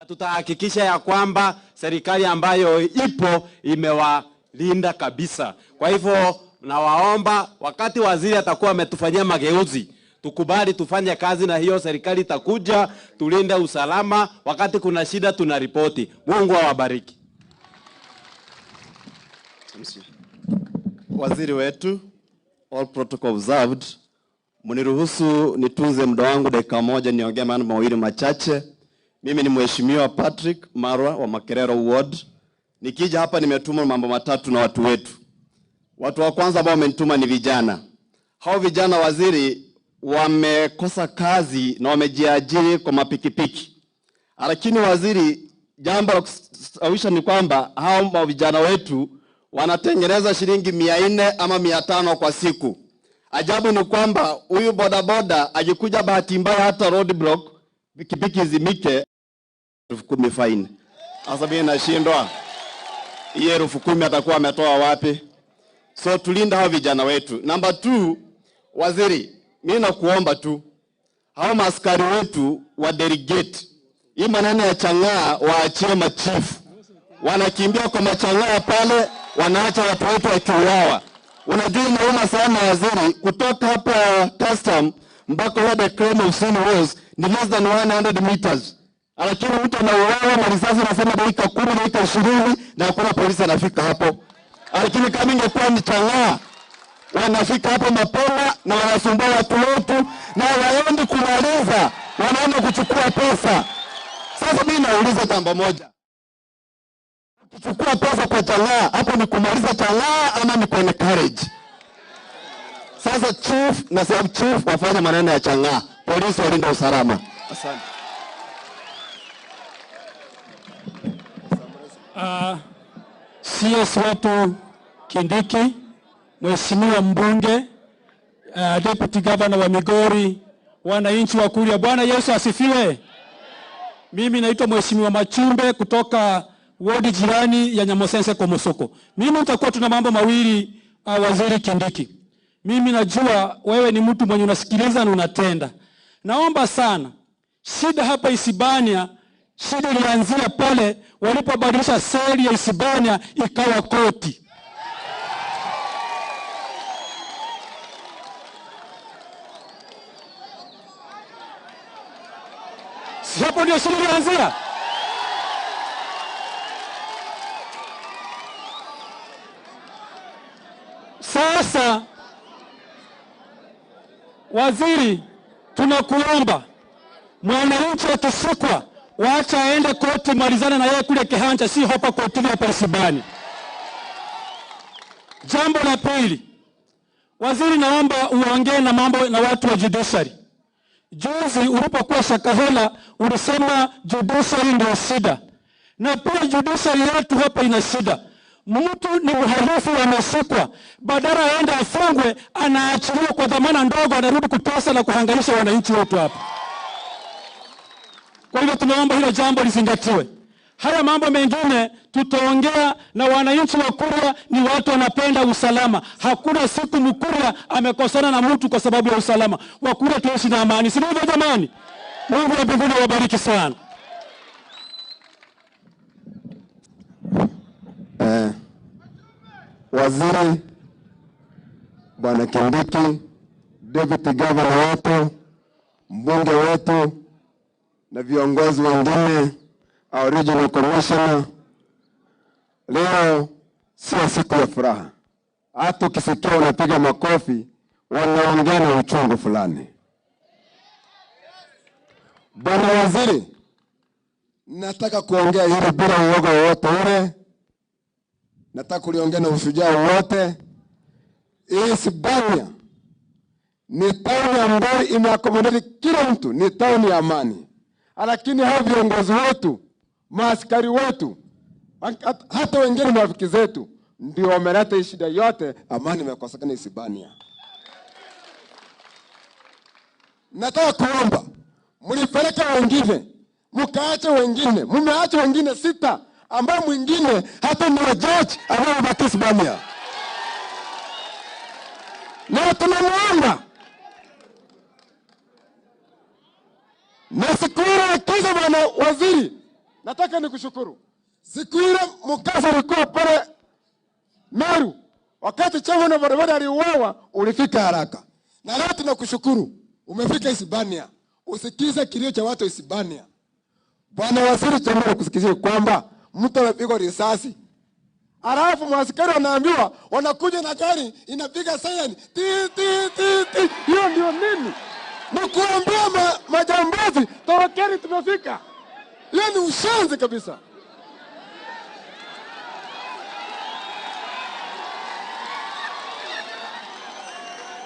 Tutahakikisha ya kwamba serikali ambayo ipo imewalinda kabisa. Kwa hivyo nawaomba, wakati waziri atakuwa ametufanyia mageuzi, tukubali tufanye kazi na hiyo serikali itakuja, tulinde usalama. Wakati kuna shida tunaripoti. Mungu awabariki. Waziri wetu, all protocol observed. Mniruhusu nitunze muda wangu dakika moja niongee maneno mawili machache. Mimi ni Mheshimiwa Patrick Marwa wa Makerero Ward. Nikija hapa nimetumwa mambo matatu na watu wetu. Watu wa kwanza ambao wamenituma ni vijana. Hao vijana, waziri, wamekosa kazi na wamejiajiri kwa mapikipiki. Lakini waziri, jambo la kustawisha ni kwamba hao vijana wetu wanatengeneza shilingi 400 ama 500 kwa siku. Ajabu ni kwamba huyu bodaboda akikuja bahati mbaya hata roadblock, pikipiki izimike, 10,000 fine. Sasa mimi nashindwa, hiyo 10,000 atakuwa ametoa wapi? So tulinda hao vijana wetu. Number 2, waziri, mimi nakuomba tu hao maaskari wetu wa delegate hii maneno ya chang'aa waachie machifu. Wanakimbia kwa machang'aa pale, wanaacha watu wetu wakiuawa. Unajua inauma sana waziri, kutoka hapa custom mpaka where the crime of scene was ni less than 100 meters. Lakini mtu anauawa na risasi nasema dakika 10, dakika 20 na hakuna polisi anafika hapo. Lakini kama ingekuwa ni chang'aa, wanafika hapo mapema na wanasumbua watu wetu na waendi kumaliza, wanaenda kuchukua pesa. Sasa mimi nauliza jambo moja. Kuchukua pesa kwa chang'aa, hapo ni kumaliza chang'aa ama ni kuencourage? Sasa chief na sub chief wafanye maneno ya chang'aa, polisi walinde usalama. Asante. CS wetu Kindiki, Mheshimiwa mbunge, Deputy Governor wa Migori, wananchi wa Kuria, Bwana Yesu asifiwe. Mimi naitwa Mheshimiwa Machumbe kutoka wodi jirani ya Nyamosense Komosoko. Mimi nitakuwa tuna mambo mawili, Waziri Kindiki. Mimi najua wewe ni mtu mwenye unasikiliza na unatenda. Naomba sana, shida hapa Isibania, shida ilianzia pale walipobadilisha seli ya Isibania ikawa koti. Hapo ndio shida ilianzia. Sasa waziri, tunakuomba mwananchi akishikwa waacha aende koti, malizana na yeye kule Kehancha, si hapa kotini hapa Isibani. Jambo la pili, waziri, naomba uongee na mambo na watu wa judiciary. Juzi ulipokuwa Shakahola ulisema judiciary ndio shida, na pia judiciary yetu hapa ina shida. Mtu ni mhalifu ameshikwa, badala aende afungwe, anaachiliwa kwa dhamana ndogo, anarudi kutesa na kuhangaisha wananchi wetu hapa. Kwa hivyo tunaomba hilo jambo lizingatiwe. Haya mambo mengine tutaongea na wananchi wa Kuria, ni watu wanapenda usalama. Hakuna siku Mkuria amekosana na mtu kwa sababu ya usalama. Wakuria tuishi na amani, si ndivyo jamani? Mungu wa mbinguni awabariki sana. Waziri Bwana Kindiki, Deputy Governor wetu, mbunge wetu na viongozi wengine, our regional commissioner, leo sio siku ya furaha. Hata ukisikia unapiga makofi, wanaongea na uchungu fulani. Bwana Waziri, nataka kuongea hili bila uoga wowote ule. Nataka kuliongea na ushujaa wote. Isibania ni tauni ambayo imeakomodate kila mtu, ni tauni ya amani. Lakini hao viongozi wetu, maaskari wetu, hata wengine marafiki zetu ndio wameleta shida yote, amani imekosekana Isibania. Nataka kuomba mlipeleke wengine, mkaache wengine, mmeacha wengine 6 ambao mwingine hata ni judge ambao wabaki Isibania. Na tunamuomba na siku ile akiza Bwana Waziri, Nataka nikushukuru. Siku ile mkasa ulikuwa pale Meru, wakati chama na barabara aliuawa, ulifika haraka. Na leo tunakushukuru, umefika Isebania. Usikize kilio cha watu Isebania. Bwana Waziri, chama kusikizia kwamba mtu amepigwa risasi. Alafu maaskari wanaambiwa wanakuja na gari inapiga siren ti ti ti ti. Hiyo ndio nini? Ni kuambia majambazi torokeni, tumefika. Hiyo ni ushenzi kabisa.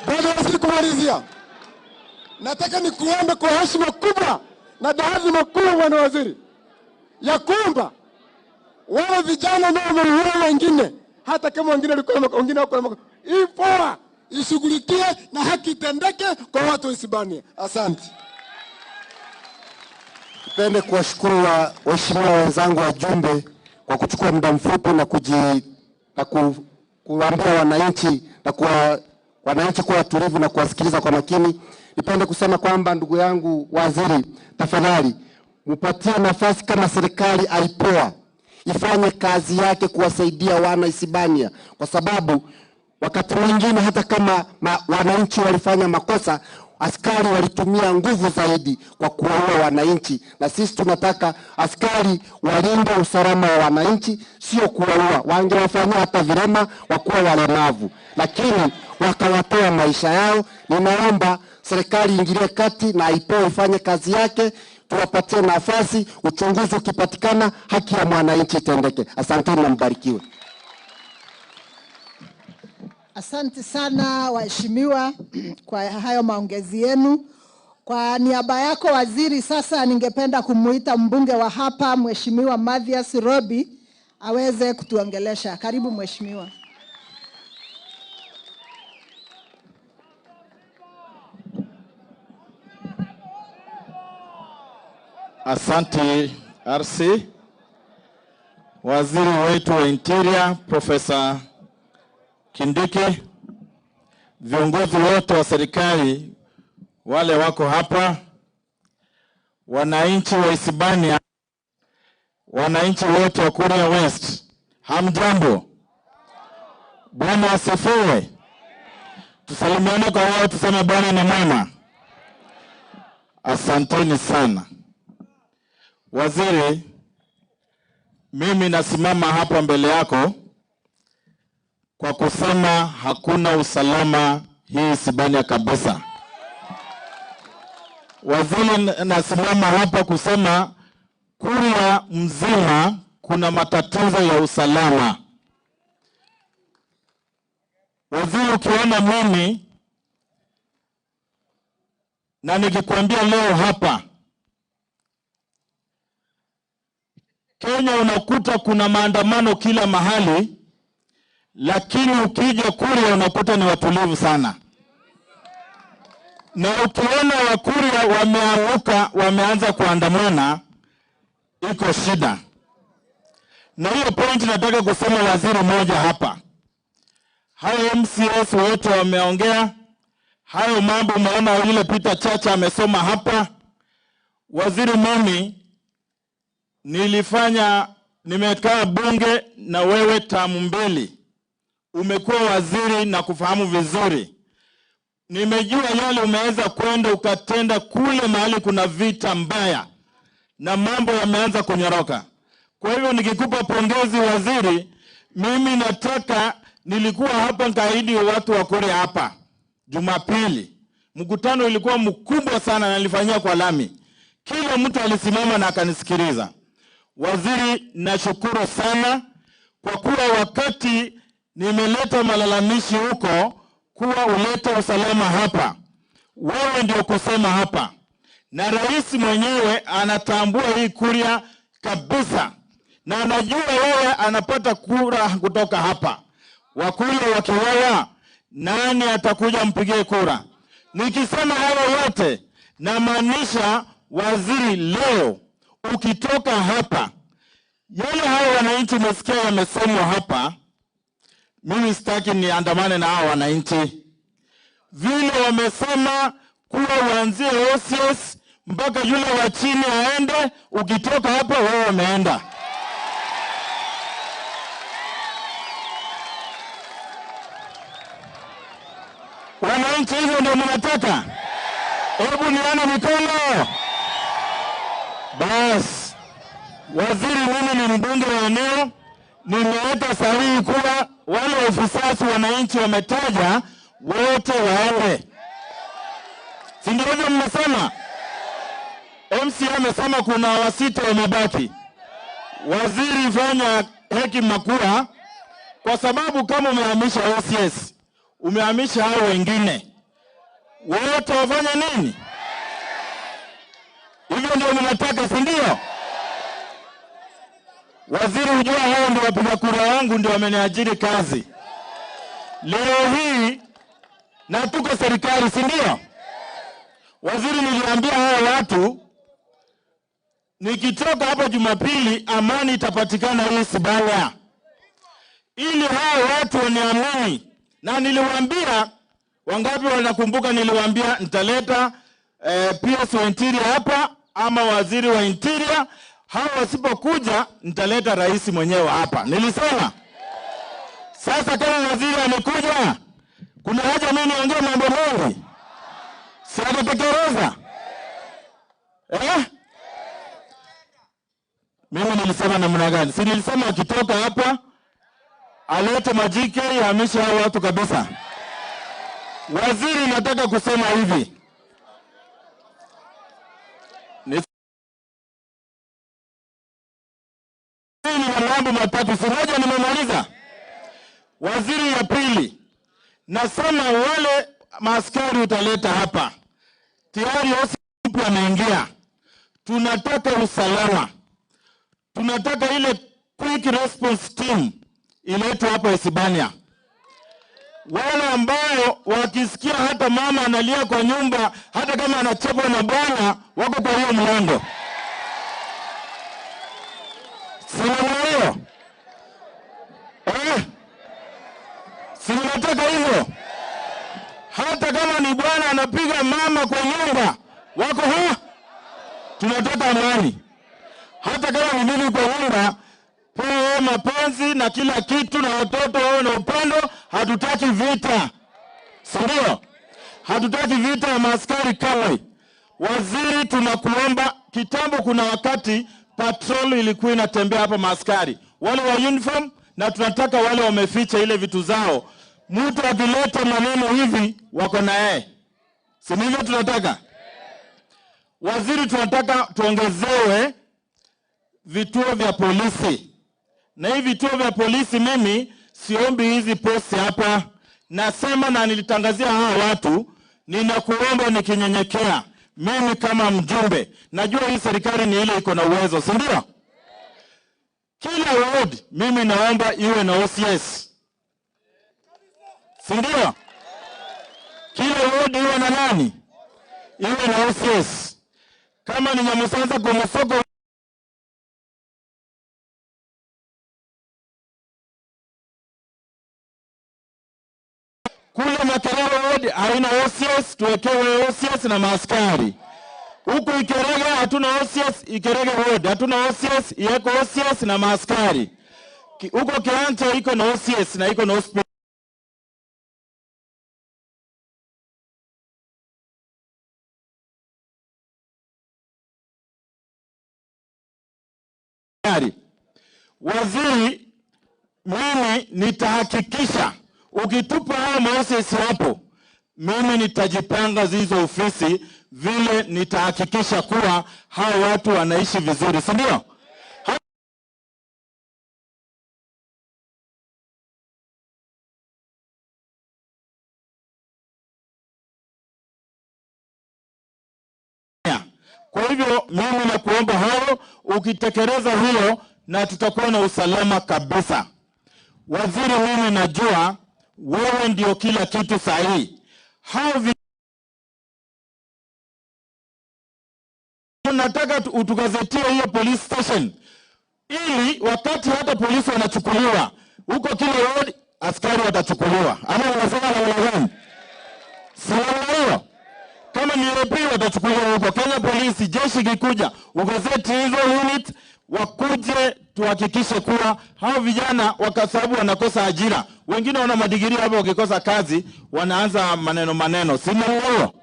Bwana Waziri, kumalizia, nataka nikuombe kwa heshima kubwa na taadhima kubwa, Bwana Waziri, ya kwamba wale vijana nao wameua wengine, hata kama wengine walikuwa wengine wako hii poa ishughulikie na haki itendeke kwa watu wa Isebania. Asante. Nipende kuwashukuru waheshimiwa wenzangu wajumbe kwa kuchukua muda mfupi na kuambia wananchi na kuwa wananchi kuwa watulivu na kuwasikiliza kwa makini. Nipende kusema kwamba ndugu yangu waziri, tafadhali mpatie nafasi kama serikali aipoa ifanye kazi yake kuwasaidia wana Isebania, kwa sababu wakati mwingine hata kama wananchi walifanya makosa, askari walitumia nguvu zaidi kwa kuwaua wananchi, na sisi tunataka askari walinde usalama wa wananchi, sio kuwaua. Wangewafanyia hata vilema wakuwa walemavu, lakini wakawatoa maisha yao. Ninaomba serikali ingilie kati na IPOA ifanye kazi yake, tuwapatie nafasi, uchunguzi ukipatikana, haki ya mwananchi itendeke. Asanteni na mbarikiwe. Asante sana waheshimiwa kwa hayo maongezi yenu. Kwa niaba yako waziri, sasa ningependa kumuita mbunge wa hapa Mheshimiwa Mathias Robi aweze kutuongelesha. Karibu mheshimiwa. Asante RC. Waziri wetu wa Interior Professor Kindiki, viongozi wote wa serikali wale wako hapa, wananchi wa Isebania, wananchi wote wa Kuria West, hamjambo? Bwana asifiwe. Tusalimiane kwa wao, tuseme Bwana ni mwema. Asanteni sana. Waziri, mimi nasimama hapa mbele yako kwa kusema hakuna usalama hii Isebania kabisa. Waziri, nasimama hapa kusema Kuria mzima kuna matatizo ya usalama. Waziri, ukiona mimi na nikikwambia leo hapa Kenya unakuta kuna maandamano kila mahali, lakini ukija Kuria unakuta ni watulivu sana. Na ukiona Wakuria wameamuka, wameanza kuandamana, iko shida. Na hiyo point nataka kusema waziri moja hapa. Hayo MCS wote wameongea, hayo mambo umeona yule Peter Chacha amesoma hapa. Waziri, mimi nimekaa bunge na wewe tamu mbili. Umekuwa waziri na kufahamu vizuri. Nimejua yale umeweza kwenda ukatenda kule mahali kuna vita mbaya na mambo yameanza kunyoroka. Kwa hivyo nikikupa pongezi waziri, mimi nataka, nilikuwa hapa nikaahidi watu wa Kuria hapa Jumapili. Mkutano ilikuwa mkubwa sana na nilifanyia kwa lami. Kila mtu alisimama na akanisikiliza. Waziri, nashukuru sana kwa kuwa wakati nimeleta malalamishi huko kuwa ulete usalama hapa, wewe ndio kusema hapa. Na rais mwenyewe anatambua hii Kuria kabisa, na anajua wewe anapata kura kutoka hapa. Wakuria wakiwewa, nani atakuja mpigie kura? Nikisema hayo yote namaanisha waziri, leo ukitoka hapa, yale hayo wananchi umesikia yamesemwa hapa, mimi sitaki niandamane na hao wananchi. Vile wamesema kuwa uanzie OCS mpaka yule wa chini aende. Ukitoka hapa wewe umeenda. Wananchi, hivyo ndio mnataka? Hebu nione mikono. Bas, waziri, mimi ni mbunge wa eneo, nimeweka sahihi kuwa wale ofisasi wananchi wametaja wote waende. Si ndio hivyo mmesema? MCA amesema kuna wasita wamebaki. Waziri, fanya hekima kuwa, kwa sababu kama umehamisha OCS, umehamisha hao wengine wote wafanya nini? Hivyo ndio mnataka, si ndio? Waziri, hujua hao ndio wapiga kura wangu, ndio wameniajiri kazi leo hii, na tuko serikali, si ndio? Waziri, niliambia hao watu nikitoka hapa Jumapili amani itapatikana hii Isebania, ili hao watu waniamini. Na niliwaambia, wangapi wanakumbuka niliwaambia nitaleta PS wa Interior hapa ama waziri wa Interior. Hao wasipokuja nitaleta rais mwenyewe hapa. Nilisema. Sasa kama waziri amekuja, kuna haja mimi niongee mambo mengi? Si atatekeleza? Mimi nilisema namna gani? Si nilisema akitoka hapa alete majike yahamishe hao watu kabisa. Waziri, nataka kusema hivi. Ni mambo matatu, si moja nimemaliza. Waziri, ya pili, nasema wale maaskari utaleta hapa, tayari OCS ameingia. Tunataka usalama. Tunataka ile quick response team iletwe hapa Isebania. Wale ambao wakisikia hata mama analia kwa nyumba, hata kama anachapwa na bwana, wako kwa hiyo mlango. Sina hiyo. Si mnataka hivyo? Hata kama ni bwana anapiga mama kwa nyumba, wako ha? Tunataka amani. Hata kama ni mimi kwa nyumba, pewe mapenzi na kila kitu na watoto wawe na upendo. Hatutaki vita, si ndio? Hatutaki vita ya maaskari kamwe. Waziri, tunakuomba. Kitambo kuna wakati patrol ilikuwa inatembea hapa maaskari wale wa uniform, na tunataka wale wameficha ile vitu zao. Mtu akileta maneno hivi wako na yeye, si ndivyo tunataka? Waziri, tunataka tuongezewe vituo vya polisi. Na hivi vituo vya polisi, mimi siombi hizi posti hapa. Nasema na nilitangazia hawa watu, ninakuomba nikinyenyekea, mimi kama mjumbe, najua hii serikali ni ile iko na uwezo, si ndio? Kila ward mimi naomba iwe na OCS, si ndio? Kila ward iwe na nani? Iwe na OCS. Kama ni Nyamusanza kwa Musoko, kule Makerere ward haina OCS, tuwekewe OCS na maaskari. Huku Ikerege hatuna OCS, Ikerege ward hatuna OCS, iweko OCS na maaskari. Huko Kiancha iko na OCS na iko na hospital. Waziri, mimi nitahakikisha ukitupa hao maofisi hapo, mimi nitajipanga hizo ofisi vile nitahakikisha kuwa hao watu wanaishi vizuri, si ndio? Kwa hivyo mimi nakuomba hayo, ukitekeleza hiyo na tutakuwa na usalama kabisa. Waziri, mimi najua wewe ndio kila kitu sahihi. Hao nataka utugazetie hiyo police station, ili wakati hata polisi wanachukuliwa huko kila ward, askari watachukuliwa. Ama unasema namna gani? Si namna hiyo? Kama ni AP watachukuliwa huko. Kenya Polisi, jeshi kikuja, ugazeti hizo unit wakuje tuhakikishe kuwa hao vijana wakasababu wanakosa ajira. Wengine wana madigiri hapo, wakikosa kazi wanaanza maneno maneno. Sina hiyo.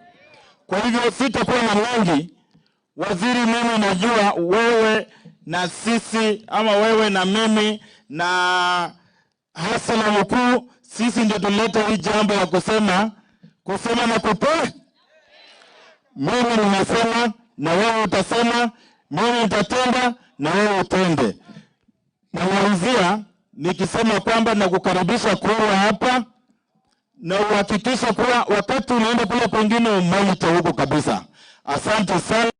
Kwa hivyo sitakuwa na mengi. Waziri, mimi najua wewe na sisi ama wewe na mimi na hasa na mkuu, sisi ndio tuleta hii jambo ya kusema kusema na kupe. Mimi nimesema na wewe utasema, mimi nitatenda na wewe utende. Namalizia nikisema kwamba nakukaribisha kuwa hapa na uhakikishe kuwa wakati unaenda kule kwingine umonitor huko kabisa. Asante sana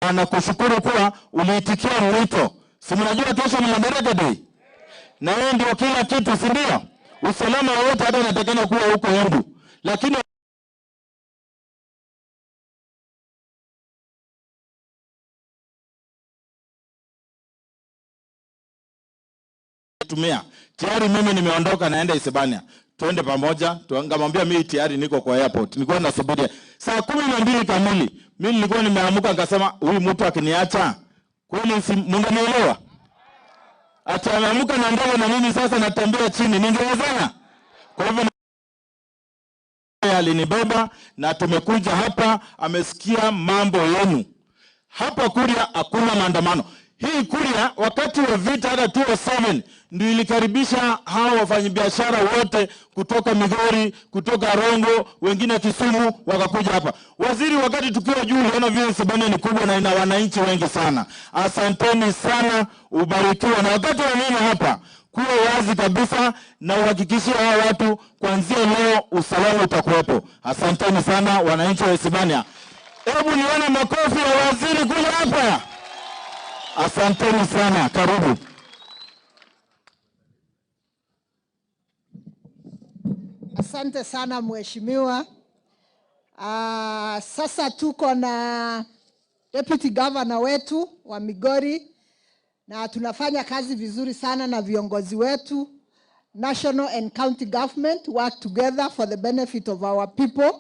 na nakushukuru kuwa uliitikia mwito. Si mnajua kesho ni Madaraka Day? Na yeye ndio kila kitu, si ndio? Usalama wote hata unatakana kuwa huko Embu. Lakini tumia tayari mimi nimeondoka naenda Isebania. Twende pamoja. Tuangamwambia mimi tayari niko kwa airport. Nilikuwa nasubiria saa 12 kamili. Mimi nilikuwa nimeamuka nikasema huyu mtu akiniacha kweli si mngenielewa? Ati ameamuka na ndege na mimi sasa natembea chini, ningewezana? Kwa hivyo alinibeba na tumekuja hapa, amesikia mambo yenu. Hapa Kuria hakuna maandamano. Hii Kuria wakati wa vita hata 2007 ndio ilikaribisha hao wafanyabiashara wote kutoka Migori, kutoka Rongo, wengine Kisumu wakakuja hapa. Waziri, wakati tukiwa juu uliona vile Isebania ni kubwa na ina wananchi wengi sana. Asanteni sana, ubarikiwe. Na wakati wa nini hapa, kuwa wazi kabisa na uhakikishie hao watu kuanzia leo usalama utakuwepo. Asanteni sana wananchi wa Isebania. Hebu nione makofi ya waziri kuja hapa. Asanteni sana, karibu. Asante sana mheshimiwa. Sasa tuko na Deputy Governor wetu wa Migori na tunafanya kazi vizuri sana na viongozi wetu. National and county government work together for the benefit of our people.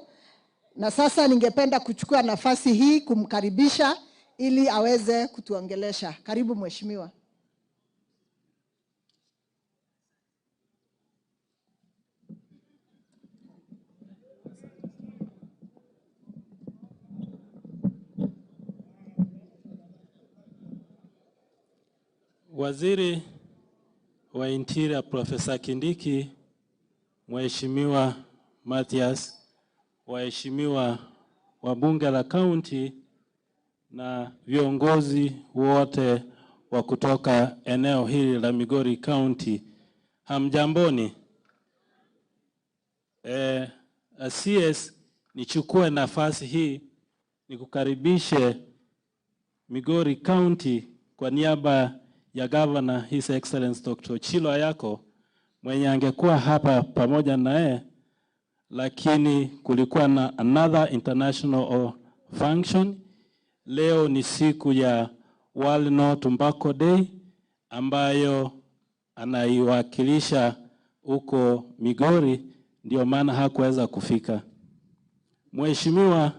Na sasa ningependa kuchukua nafasi hii kumkaribisha ili aweze kutuongelesha. Karibu mheshimiwa. Waziri wa Interior Professor Kindiki, Mheshimiwa Mathias, waheshimiwa wa bunge la county na viongozi wote wa kutoka eneo hili la Migori County, hamjamboni. CS, nichukue nafasi hii nikukaribishe Migori County kwa niaba ya Governor His Excellency Dr. Chilo Ayako, mwenye angekuwa hapa pamoja naye, lakini kulikuwa na another international function. Leo ni siku ya World No Tobacco Day ambayo anaiwakilisha huko Migori, ndio maana hakuweza kufika. Mheshimiwa,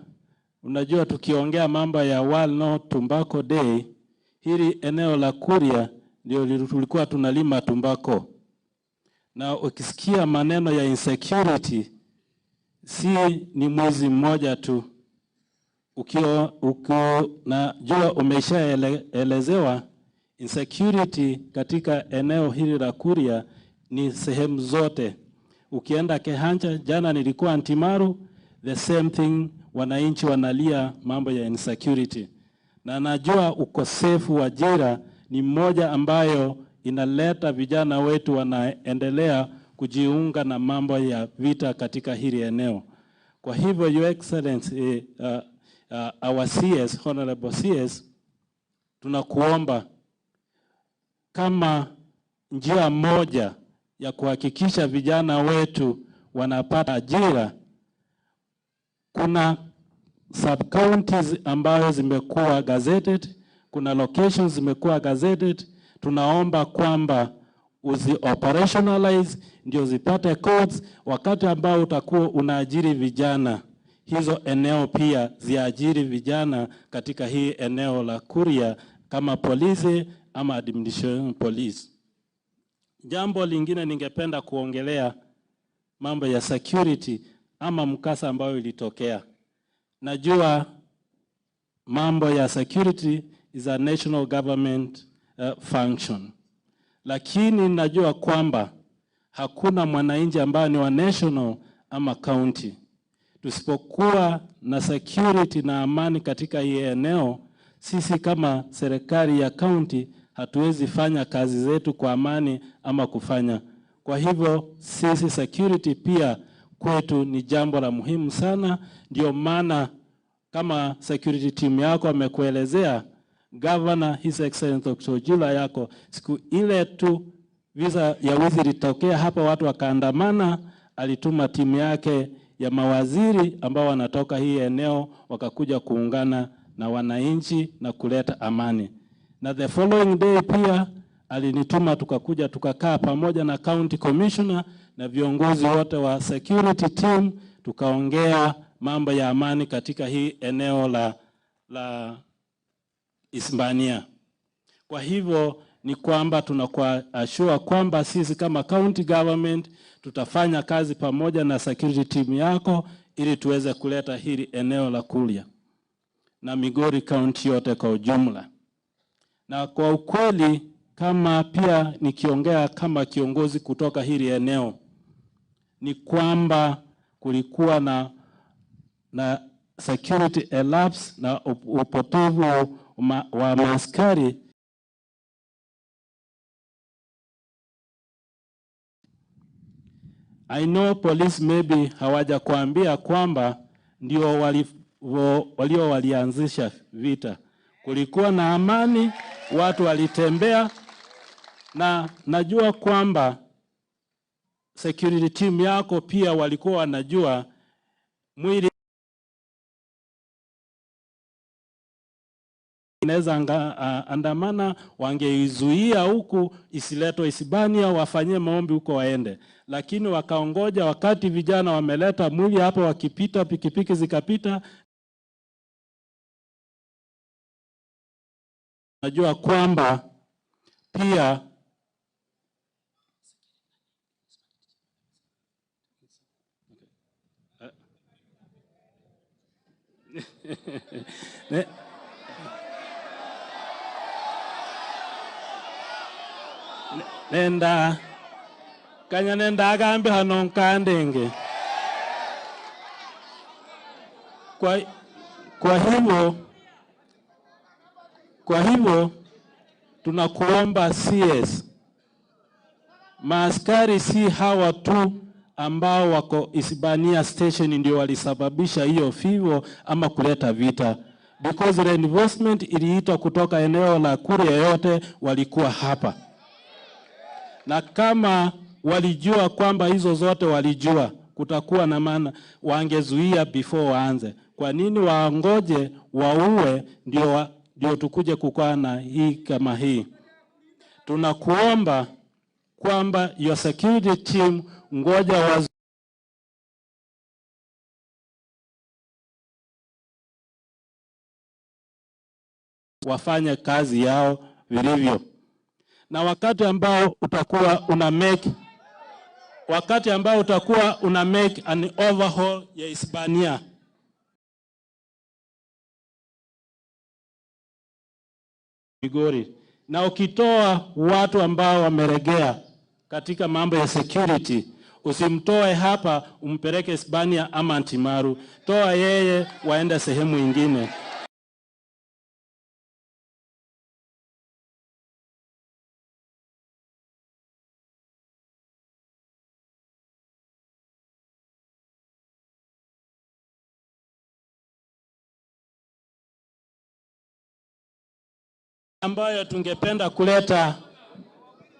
unajua tukiongea mambo ya World No Tobacco Day, hili eneo la Kuria ndio tulikuwa tunalima tumbako. Na ukisikia maneno ya insecurity, si ni mwezi mmoja tu. Najua umeshaelezewa insecurity katika eneo hili la Kuria ni sehemu zote. Ukienda Kehancha, jana nilikuwa Ntimaru, the same thing, wananchi wanalia mambo ya insecurity. Na najua ukosefu wa ajira ni mmoja ambayo inaleta vijana wetu wanaendelea kujiunga na mambo ya vita katika hili eneo. Kwa hivyo, Your Excellency, our CS, Honorable CS, tunakuomba kama njia moja ya kuhakikisha vijana wetu wanapata ajira, kuna sub-counties ambayo zimekuwa gazetted, kuna locations zimekuwa gazetted. Tunaomba kwamba uzi operationalize ndio zipate codes wakati ambao utakuwa unaajiri vijana. hizo eneo pia ziajiri vijana katika hii eneo la Kuria kama polisi ama administration police. Jambo lingine ningependa kuongelea mambo ya security ama mkasa ambayo ilitokea. Najua mambo ya security is a national government function. Lakini najua kwamba hakuna mwananchi ambaye ni wa national ama county. Tusipokuwa na security na amani katika hii eneo, sisi kama serikali ya county hatuwezi fanya kazi zetu kwa amani ama kufanya. Kwa hivyo sisi security pia kwetu ni jambo la muhimu sana. Ndio maana kama security team yako amekuelezea Governor His Excellency Dr. Ojula yako, siku ile tu visa ya wizi ilitokea hapa, watu wakaandamana, alituma timu yake ya mawaziri ambao wanatoka hii eneo wakakuja kuungana na wananchi na kuleta amani. Na the following day pia alinituma tukakuja tukakaa pamoja na county commissioner na viongozi wote wa security team, tukaongea mambo ya amani katika hii eneo la Isebania. Kwa hivyo ni kwamba tunakuwa assure kwamba sisi kama county government tutafanya kazi pamoja na security team yako ili tuweze kuleta hili eneo la Kuria na Migori County yote kwa ujumla. Na kwa ukweli, kama pia nikiongea kama kiongozi kutoka hili eneo, ni kwamba kulikuwa na security elapse na upotevu wa maaskari. I know police maybe hawajakuambia kwamba ndio walianzisha vita. Kulikuwa na amani, watu walitembea, na najua kwamba security team yako pia walikuwa wanajua mwili inaweza andamana, wangeizuia huku isiletwe Isebania, wafanyie maombi huko waende. Lakini wakaongoja wakati vijana wameleta mwili hapo, wakipita pikipiki zikapita. Najua kwamba pia nenda kanya nenda agambi hano nkandenge. Kwa hivyo tunakuomba CS, maaskari si hawa tu ambao wako Isebania station ndio walisababisha hiyo fivo ama kuleta vita, because reinforcement iliitwa kutoka eneo la Kuria yote walikuwa hapa. Na kama walijua kwamba hizo zote walijua kutakuwa na maana, wangezuia before waanze. Kwa nini waongoje waue ndio tukuje kukaa na hii kama hii? Tunakuomba kwamba your security team ngoja wafanye kazi yao vilivyo. Na wakati ambao utakuwa una make an overhaul ya Isebania, Migori, na ukitoa watu ambao wameregea katika mambo ya security, usimtoe hapa umpeleke Isebania ama Antimaru. Toa yeye waende sehemu ingine. Ambayo tungependa kuleta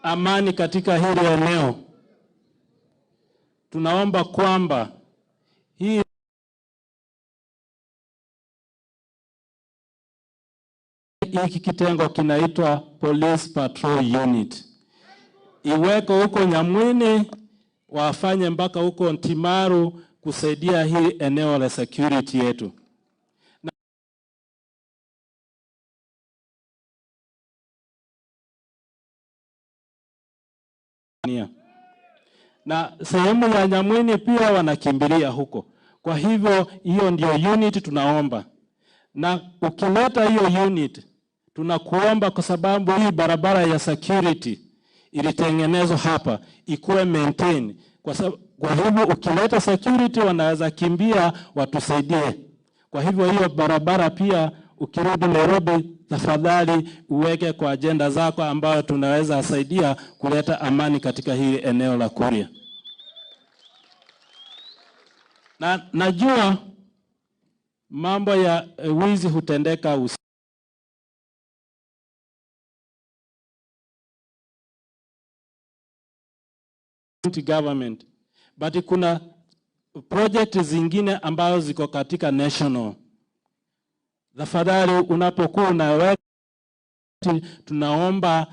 amani katika hili eneo, tunaomba kwamba hii hiki kitengo kinaitwa Police Patrol Unit iweko huko Nyamwini, wafanye mpaka huko Ntimaru. kusaidia hii eneo la security yetu. Na sehemu ya Nyamwini pia wanakimbilia huko. Kwa hivyo hiyo ndio unit tunaomba. Na ukileta hiyo unit tunakuomba, kwa sababu hii barabara ya security ilitengenezwa hapa ikuwe maintain. Kwa hivyo ukileta security wanaweza kimbia watusaidie. Kwa hivyo hiyo barabara pia ukirudi Nairobi, tafadhali uweke kwa agenda zako ambayo tunaweza saidia kuleta amani katika hili eneo la Kuria. Na najua mambo ya wizi hutendeka usiku. Government, but kuna project zingine ambazo ziko katika national. Tafadhali unapokuwa unaweka, tunaomba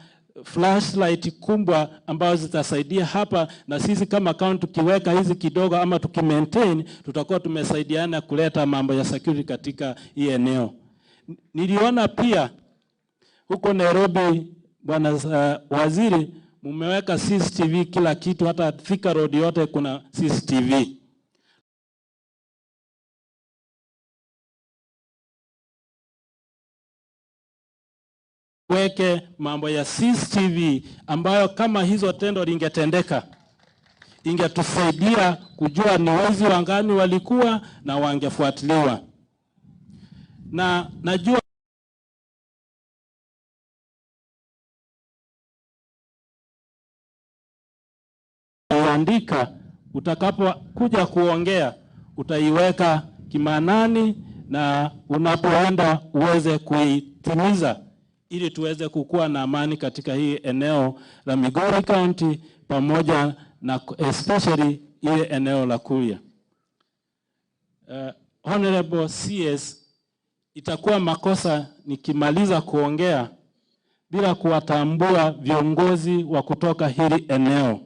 flashlight kubwa ambazo zitasaidia hapa, na sisi kama county tukiweka hizi kidogo ama tukimaintain, tutakuwa tumesaidiana kuleta mambo ya security katika hii eneo. Niliona pia huko Nairobi, bwana waziri, mumeweka CCTV kila kitu, hata Thika Road yote kuna CCTV. Weke mambo ya CCTV ambayo kama hizo tendo lingetendeka ingetusaidia kujua ni wezi wangani walikuwa na wangefuatiliwa. Na najua andika, utakapokuja kuongea utaiweka kimanani na unapoenda uweze kuitimiza ili tuweze kukua na amani katika hii eneo la Migori County pamoja na especially ile eneo la Kuria. Honorable CS, itakuwa makosa nikimaliza kuongea bila kuwatambua viongozi wa kutoka hili eneo.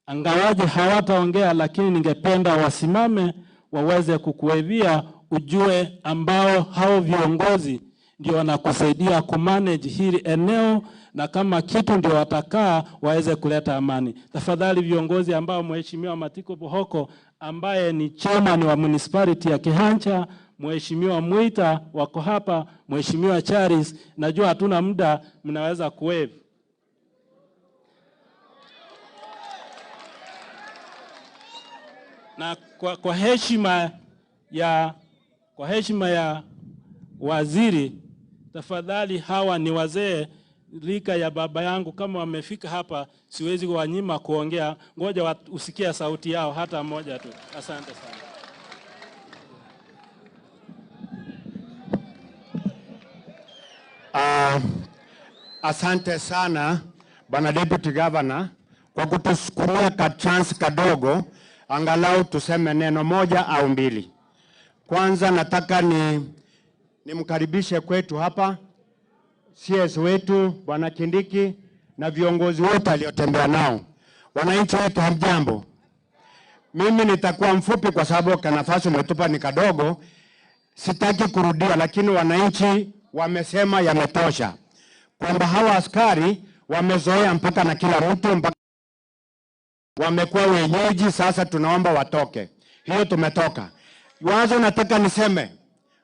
Angawaje hawataongea, lakini ningependa wasimame waweze kukuevia ujue ambao hao viongozi ndio wanakusaidia kumanage hili eneo, na kama kitu ndio watakaa waweze kuleta amani. Tafadhali viongozi ambao Mheshimiwa Matiko Bohoko ambaye ni chairman wa municipality ya Kehancha, Mheshimiwa Mwita wako hapa, Mheshimiwa Charis, najua hatuna muda, mnaweza kuwave. Na kwa heshima ya waziri, tafadhali hawa ni wazee rika ya baba yangu, kama wamefika hapa siwezi kuwanyima kuongea, ngoja usikie sauti yao hata moja tu. Asante sana. Asante sana Bwana Deputy Governor kwa kutusukumia ka chance kadogo angalau tuseme neno moja au mbili. Kwanza nataka nimkaribishe kwetu hapa CS wetu Bwana Kindiki na viongozi wote aliotembea nao. Wananchi wetu hamjambo. Mimi nitakuwa mfupi kwa sababu kwa nafasi umetupa ni kadogo. Sitaki kurudia, lakini wananchi wamesema yametosha. Kwamba hawa askari wamezoea mpaka na kila mtu, mpaka wamekuwa wenyeji, sasa tunaomba watoke. Hiyo tumetoka. Wazo nataka niseme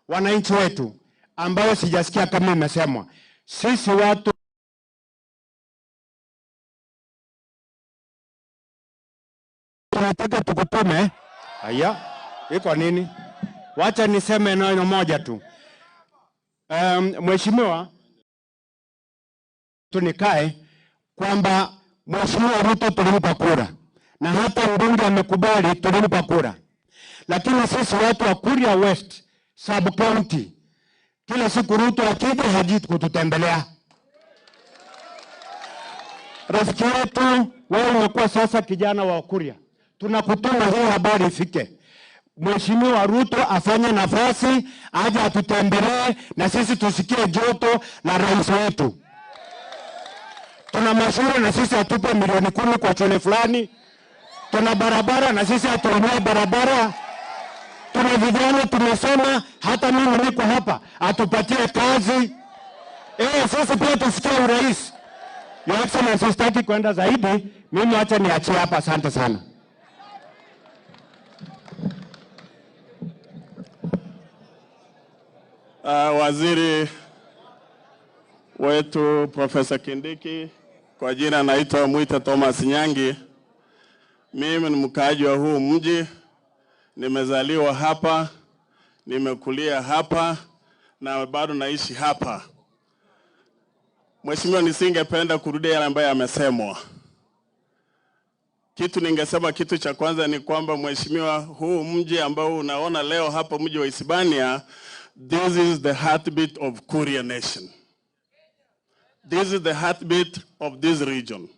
wananchi wetu ambayo sijasikia kama imesemwa. Sisi watu tunataka tukutume. Haya, iko nini? Wacha niseme neno moja tu. Mheshimiwa, tunikae kwamba Mheshimiwa Ruto tulimpa kura na hata mbunge amekubali tulimpa kura. Lakini sisi watu wa Kuria West sub county, kila siku Ruto akija haji kututembelea. Rafiki yetu, wewe umekuwa sasa kijana wa Kuria, tunakutuma hii habari ifike. Mheshimiwa Ruto afanye nafasi aje atutembelee na sisi tusikie joto la rais wetu. Tuna mashule na sisi atupe milioni 10 kwa shule fulani. Kuna barabara na sisi hatununui barabara. Tuna vijana tumesoma, hata mimi niko hapa, atupatie kazi. Sisi pia tusikie urais. Your Excellency, sitaki kwenda zaidi, mimi acha niachie hapa. Asante sana. Waziri wetu Profesa Kindiki, kwa jina naitwa Mwita Thomas Nyangi. Mimi ni mkaaji wa huu mji, nimezaliwa hapa, nimekulia hapa na bado naishi hapa. Mheshimiwa, nisingependa kurudia yale ambayo yamesemwa. Kitu ningesema, kitu cha kwanza ni kwamba mheshimiwa, huu mji ambao unaona leo hapa, mji wa Isebania, this is the heartbeat of Kuria Nation. This is the heartbeat of this region.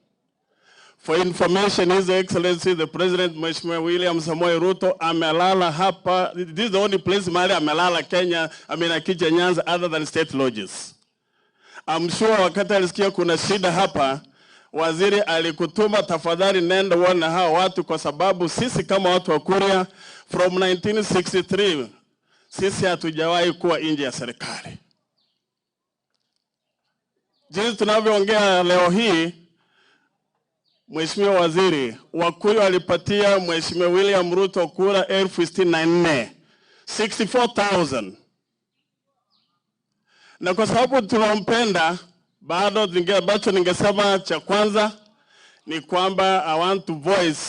For information, His Excellency the President Mheshimiwa William Samoei Ruto amelala hapa. This is the only place mahali amelala Kenya, I mean akija Nyanza, other than state lodges. I'm sure wakati alisikia kuna shida hapa, waziri alikutuma, tafadhali nenda uone hawa watu, kwa sababu sisi kama watu wa Kuria from 1963 sisi hatujawahi kuwa nje ya serikali. Jinsi tunavyoongea leo hii, Mheshimiwa Waziri, Wakuria walipatia Mheshimiwa William Ruto kura 64,000, 64,000. Na kwa sababu tunampenda, bado ambacho ningesema cha kwanza ni kwamba I want to voice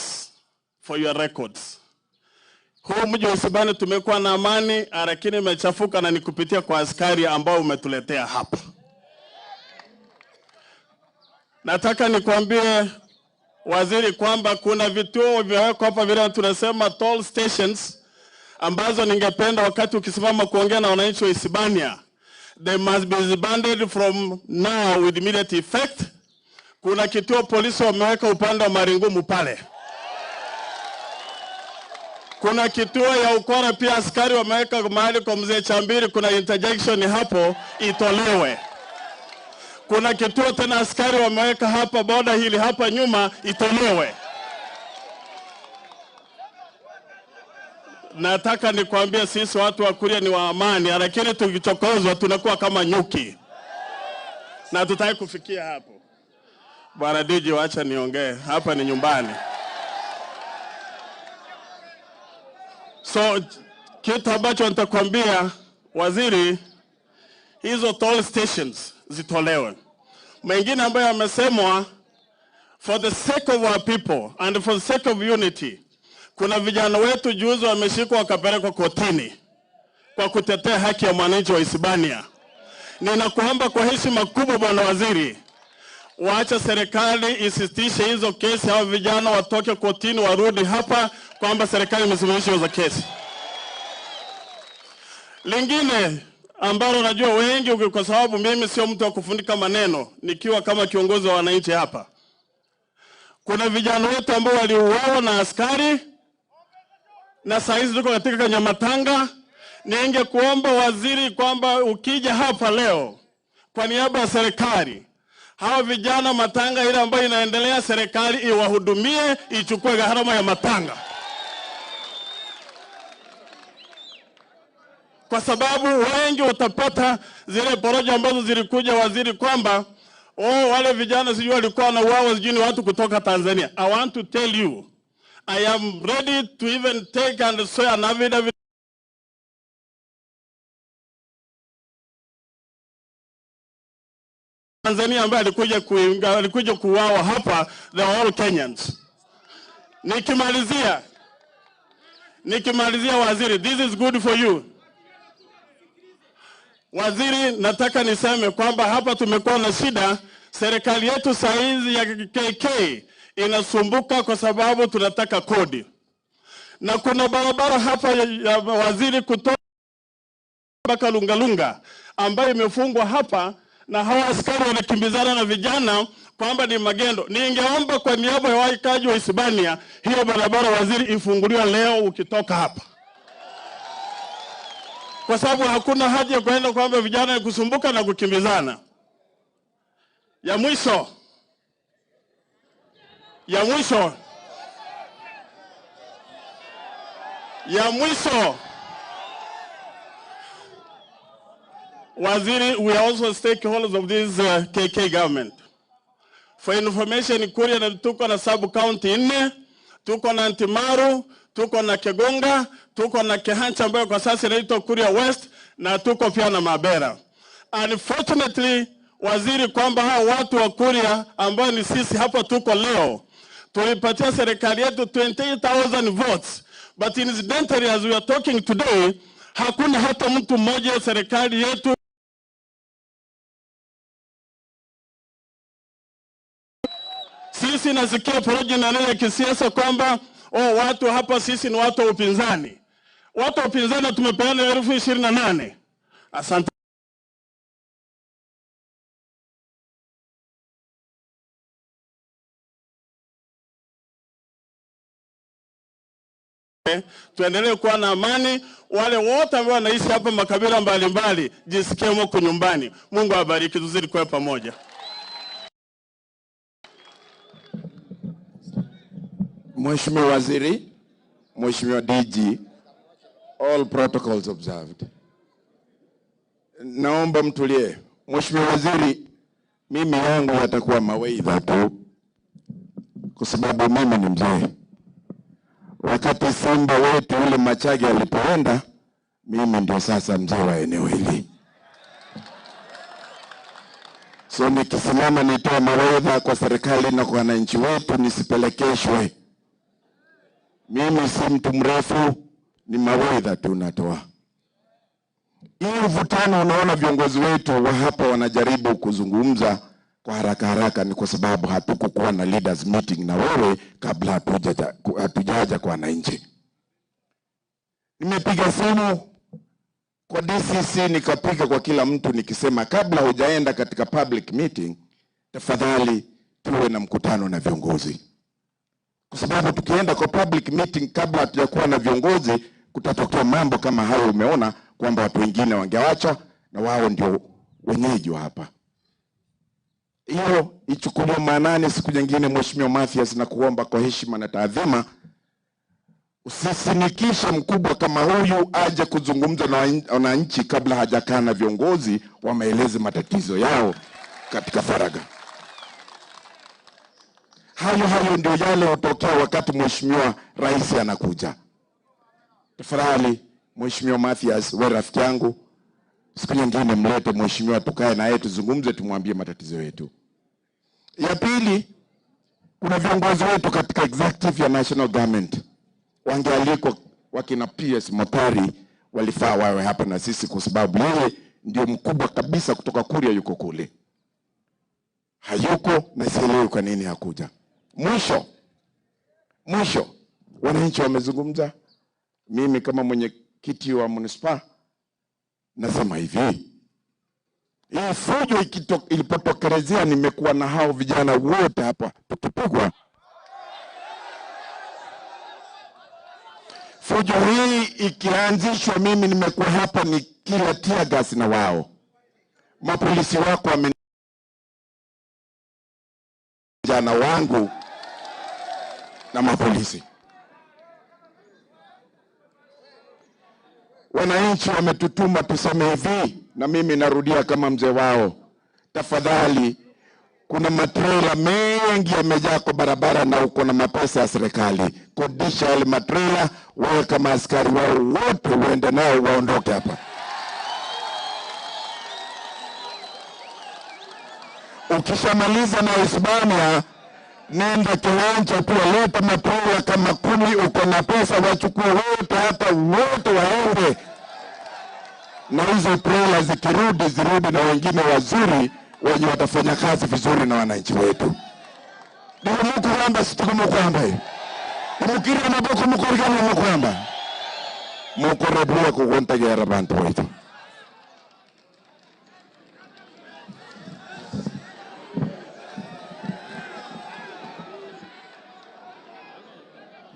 for your records. Huu mji wa Isebania tumekuwa na amani, lakini imechafuka na ni kupitia kwa askari ambao umetuletea hapa. Nataka nikwambie waziri kwamba kuna vituo vimewekwa hapa vile tunasema toll stations, ambazo ningependa wakati ukisimama kuongea na wananchi wa Isebania, they must be disbanded from now with immediate effect. Kuna kituo polisi wameweka upande wa Maringumu pale. Kuna kituo ya ukora pia askari wameweka mahali kwa mzee Chambiri, kuna interjection hapo itolewe. Kuna kituo tena askari wameweka hapa boda hili hapa nyuma itolewe. Nataka nikwambie sisi watu wa Kuria ni wa amani, lakini tukichokozwa tunakuwa kama nyuki. Na tutaki kufikia hapo. Bwana DJ, wacha niongee, hapa ni nyumbani. So kitu ambacho nitakwambia waziri, hizo toll stations zitolewe. Mengine ambayo yamesemwa, for the sake of our people and for the sake of unity, kuna vijana wetu juzi wameshikwa wakapelekwa kotini kwa kutetea haki ya mwananchi wa Isebania. Ninakuomba kwa heshima kubwa bwana waziri, waacha serikali isitishe hizo kesi, hao vijana watoke kotini warudi hapa, kwamba serikali imesimamisha hizo kesi. Lingine ambalo najua wengi, kwa sababu mimi sio mtu wa kufunika maneno, nikiwa kama kiongozi wa wananchi hapa, kuna vijana wetu ambao waliuawa na askari na saa hizi tuko katika Nyamatanga. Ningekuomba waziri kwamba ukija hapa leo kwa niaba ya serikali, hawa vijana matanga ile ambayo inaendelea, serikali iwahudumie, ichukue gharama ya matanga. Kwa sababu wengi watapata zile porojo ambazo zilikuja waziri kwamba oh, wale vijana sijui walikuwa wanauawa sijui ni watu kutoka Tanzania. I want to tell you, I am ready to even take and swear an affidavit Tanzania ambaye alikuja kuuawa hapa, they are all Kenyans. Nikimalizia waziri, this is good for you. Waziri, nataka niseme kwamba hapa tumekuwa na shida. Serikali yetu saizi ya KK inasumbuka kwa sababu tunataka kodi. Na kuna barabara hapa ya waziri kutoka mpaka Lungalunga ambayo imefungwa hapa, na hawa askari wanakimbizana na vijana kwamba ni magendo. Ningeomba kwa niaba ya wakazi wa Isebania, hiyo barabara waziri ifunguliwe leo ukitoka hapa. Kwa sababu hakuna haja ya kwenda kwamba vijana kusumbuka na kukimbizana. Ya mwisho, Ya mwisho, Waziri, we are also stakeholders of this KK government. For information, Kuria na tuko na sub county 4, tuko na Ntimaru, tuko na Kegonga, tuko na Kehancha ambayo kwa sasa inaitwa Kuria West, na tuko pia na Mabera. Unfortunately, Waziri, kwamba hao watu wa Kuria ambao ni sisi hapa tuko leo, tulipatia serikali yetu 28,000 votes. But incidentally, as we are talking today, hakuna hata mtu mmoja serikali yetu Sisi nasikia porojo na neno ya kisiasa kwamba watu hapa sisi ni watu wa upinzani. Watu wa upinzani tumepeana 28,000. Asante. Tuendelee kuwa na amani. Wale wote ambao wanaishi hapa makabila mbalimbali, jisikie mko nyumbani. Mungu awabariki, tuzidi kuwa pamoja. Mheshimiwa Waziri, Mheshimiwa DG, all protocols observed. Naomba mtulie. Mheshimiwa Waziri, mimi yangu yatakuwa mawaidha tu, kwa sababu mimi ni mzee. Wakati simba wetu ule Machage alipoenda, mimi ndio sasa mzee wa eneo hili. So nikisimama nitoe mawaidha kwa serikali na kwa wananchi wetu, nisipelekeshwe. Mimi si mtu mrefu, ni mawaidha tu natoa. Hii mvutano unaona viongozi wetu wa hapa wanajaribu kuzungumza kwa haraka haraka, ni kwa sababu hatukukuwa na leaders meeting na wewe kabla hatujaja kwa wananchi. Nimepiga simu kwa DCC, nikapiga kwa kila mtu nikisema kabla hujaenda katika public meeting, tafadhali tuwe na mkutano na viongozi. Kwa sababu tukienda kwa public meeting kabla hatujakuwa na viongozi, kutatokea mambo kama hayo. Umeona kwamba watu wengine wangeacha na wao ndio wenyeji wa hapa. Hiyo ichukuliwe maanani siku nyingine. Mheshimiwa Mathias, na kuomba kwa heshima na taadhima, usisinikishe mkubwa kama huyu aje kuzungumza na wananchi kabla hajakaa na viongozi wameeleze matatizo yao katika faragha. Hayo hayo ndio yale hutokea wakati Mheshimiwa Rais anakuja. Tafadhali Mheshimiwa Mathias, wewe rafiki yangu, siku nyingine mlete mheshimiwa, tukae na yeye tuzungumze, tumwambie matatizo yetu. Ya pili, kuna viongozi wetu katika executive ya national government wangealikwa, wakina PS Motari walifaa wawe hapa na sisi, kwa sababu yeye ndio mkubwa kabisa kutoka Kuria, yuko kule. Hayuko na sielewi kwa nini hakuja. Mwisho wananchi wamezungumza. Mimi kama mwenyekiti wa manispaa nasema hivi, hii fujo ilipotokelezea, nimekuwa na hao vijana wote hapa tukipigwa. Fujo hii ikianzishwa, mimi nimekuwa hapa ni kila tear gas na wao. Mapolisi wako wame vijana wangu na mapolisi. Wananchi wametutuma tuseme hivi, na mimi narudia kama mzee wao, tafadhali, kuna matrela mengi yamejaa kwa barabara na uko na mapesa ya serikali. Kodisha yale matrela, wewe kama askari wao wote uende nao waondoke hapa. Ukishamaliza na Hispania, nenda kiwanja pia, leta matrela kama 10, uko na pesa, wachukue wote, hata wote waende. Na hizo trela zikirudi, zirudi na wengine wazuri wenye watafanya kazi vizuri na wananchi wetu. Ndio mukuramba situkumukamba. Mukira maboko mukorigana mukuramba. Mukorebua kugontegera bantu wetu.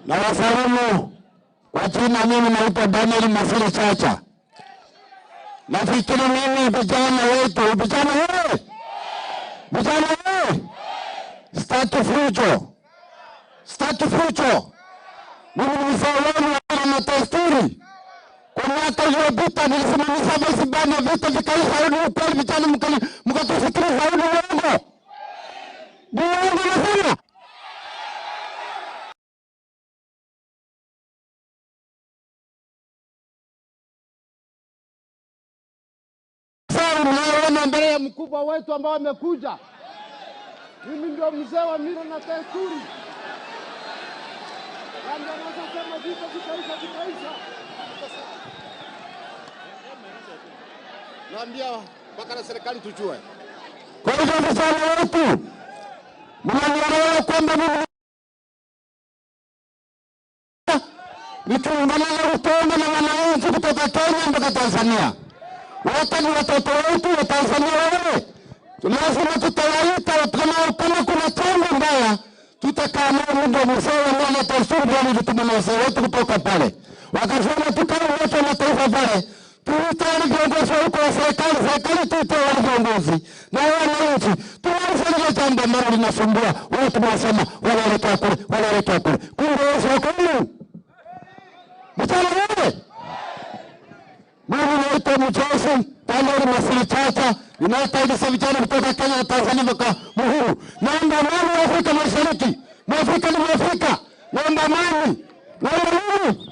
Na wasalimu kwa jina, mimi naitwa Daniel Masiri Chacha. Nafikiri mimi vijana wetu, vijana wewe, vijana wewe, statu fujo, statu fujo. Mimi ni mzee wenu. mila na desturi. Kwa miaka iliyopita nilisimamisha Vice Bana, vita vikaisha. Ni ukweli vijana, mkatusikiliza? Ni uongo? Ni uongo nasema. Sasa mnaona mbele ya mkubwa wetu ambao amekuja. Mimi ndio mzee wa mila na desturi. Ndio nasema vita vikaisha, vikaisha. Naambia mpaka na serikali tujue. Kwa hivyo vijana wetu, mnanielewa kwamba mimi nikiungana na Rutondo na wananchi kutoka Kenya mpaka Tanzania, wote ni watoto wetu wa Tanzania wewe. Lazima tutawaita kama kuna chombo mbaya, tutakaa nao. Ndio mzee wa mila na desturi, ndio nilituma na wazee wetu kutoka pale. Wakasema tukae wote wa mataifa pale, tuite wale viongozi wa huko wa serikali, serikali tuite wale viongozi na wananchi, tumalize lile jambo ambalo linasumbua wote. Wanasema wanaelekea kule, wanaelekea kule, kumbe wao wako humu. Mchana wewe, mimi naitwa Mchosi Daniel Masili Chacha, ninayeita vijana kutoka Kenya na Tanzania mpaka Muhuru. Naomba amani wa Afrika Mashariki. Mwafrika ni Mwafrika. Naomba amani. Naomba nini?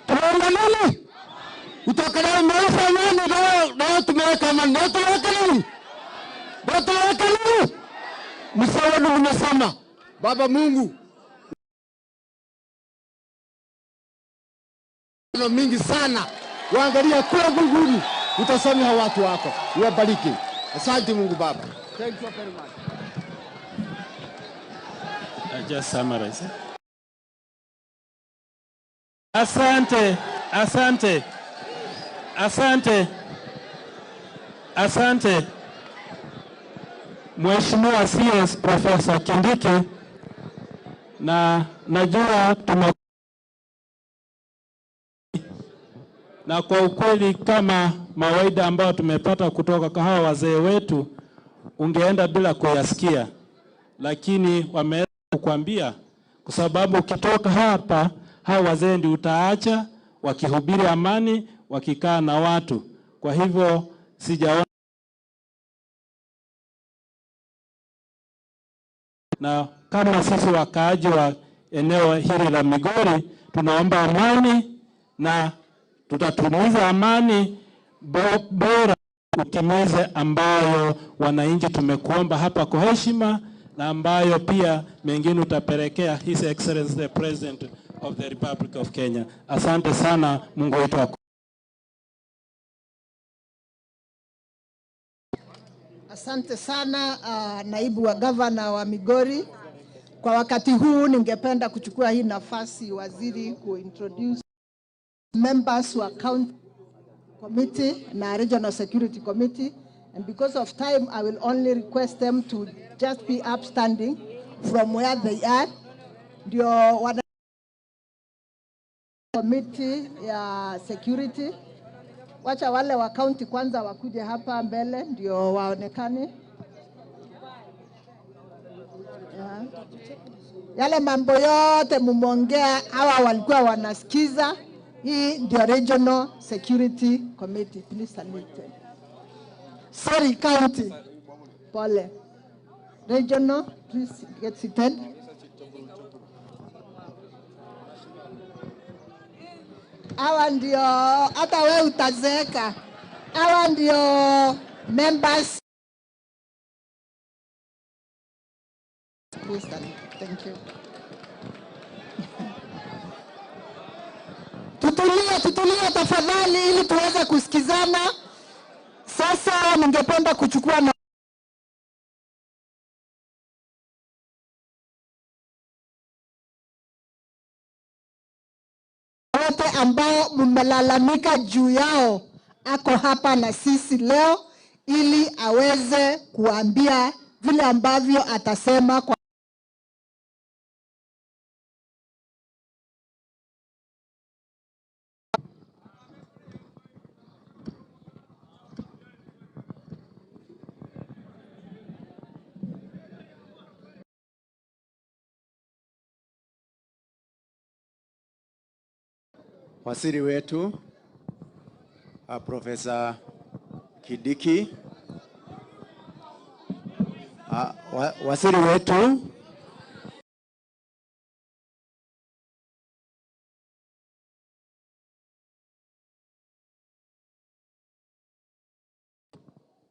Tunaomba nini? Kutoka leo maisha amani, leo tumeweka amani. Leo tumeweka nini? Leo tumeweka nini? Mzee wenu nimesema, Baba Mungu mingi sana, waangalia kule mbinguni, utasamehe watu wako, uwabariki. Asante Mungu Baba. Thank you very much. I just summarize. Asante, asante, asante, asante. Mheshimiwa CS Professor Kindiki, na najua tume na kwa ukweli kama mawaida ambayo tumepata kutoka kwa hawa wazee wetu, ungeenda bila kuyasikia, lakini wameweza kukwambia, kwa sababu ukitoka hapa hawa wazee ndio utaacha wakihubiri amani, wakikaa na watu. Kwa hivyo sijaona, na kama sisi wakaaji wa eneo hili la Migori tunaomba amani na tutatumiza amani bora utimize ambayo wananchi tumekuomba hapa kwa heshima, na ambayo pia mengine utapelekea His Excellency the President of the Republic of Kenya. Asante sana, Mungu wetu. Asante sana naibu wa gavana wa Migori. Kwa wakati huu ningependa kuchukua hii nafasi waziri kuintroduce members wa county committee na regional security committee, and because of time I will only request them to just be upstanding from where they are. Ndio wana committee ya security, wacha wale wa county kwanza wakuje hapa mbele ndio waonekane. Yeah. Yale mambo yote mumeongea, hawa walikuwa wanasikiza. Hii ndio Regional Security Committee. Please salute. Sorry, county. Pole. Regional, please get seated. Hawa ndio, hata wewe utazeeka. Hawa ndio members. Please salute. Thank you. Tutulie, tutulie tafadhali ili tuweze kusikizana. Sasa ningependa kuchukua na wote ambao mmelalamika juu yao, ako hapa na sisi leo ili aweze kuambia vile ambavyo atasema kwa Waziri wetu Profesa Kindiki, waziri wetu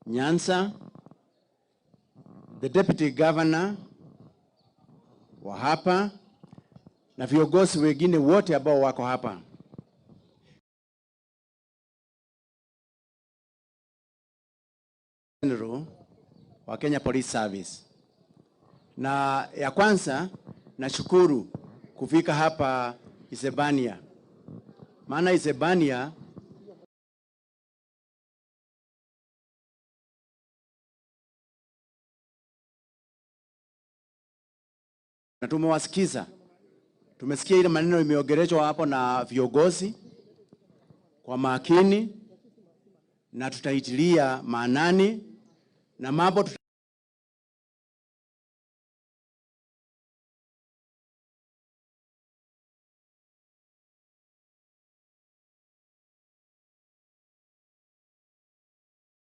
Nyanza, the Deputy Governor wa hapa na viongozi wengine wote ambao wako hapa. General wa Kenya Police Service. Na ya kwanza nashukuru kufika hapa Isebania. Maana Isebania na tumewasikiza. Tumesikia ile maneno imeongeleshwa hapo na viongozi kwa makini, na tutaitilia maanani na mambo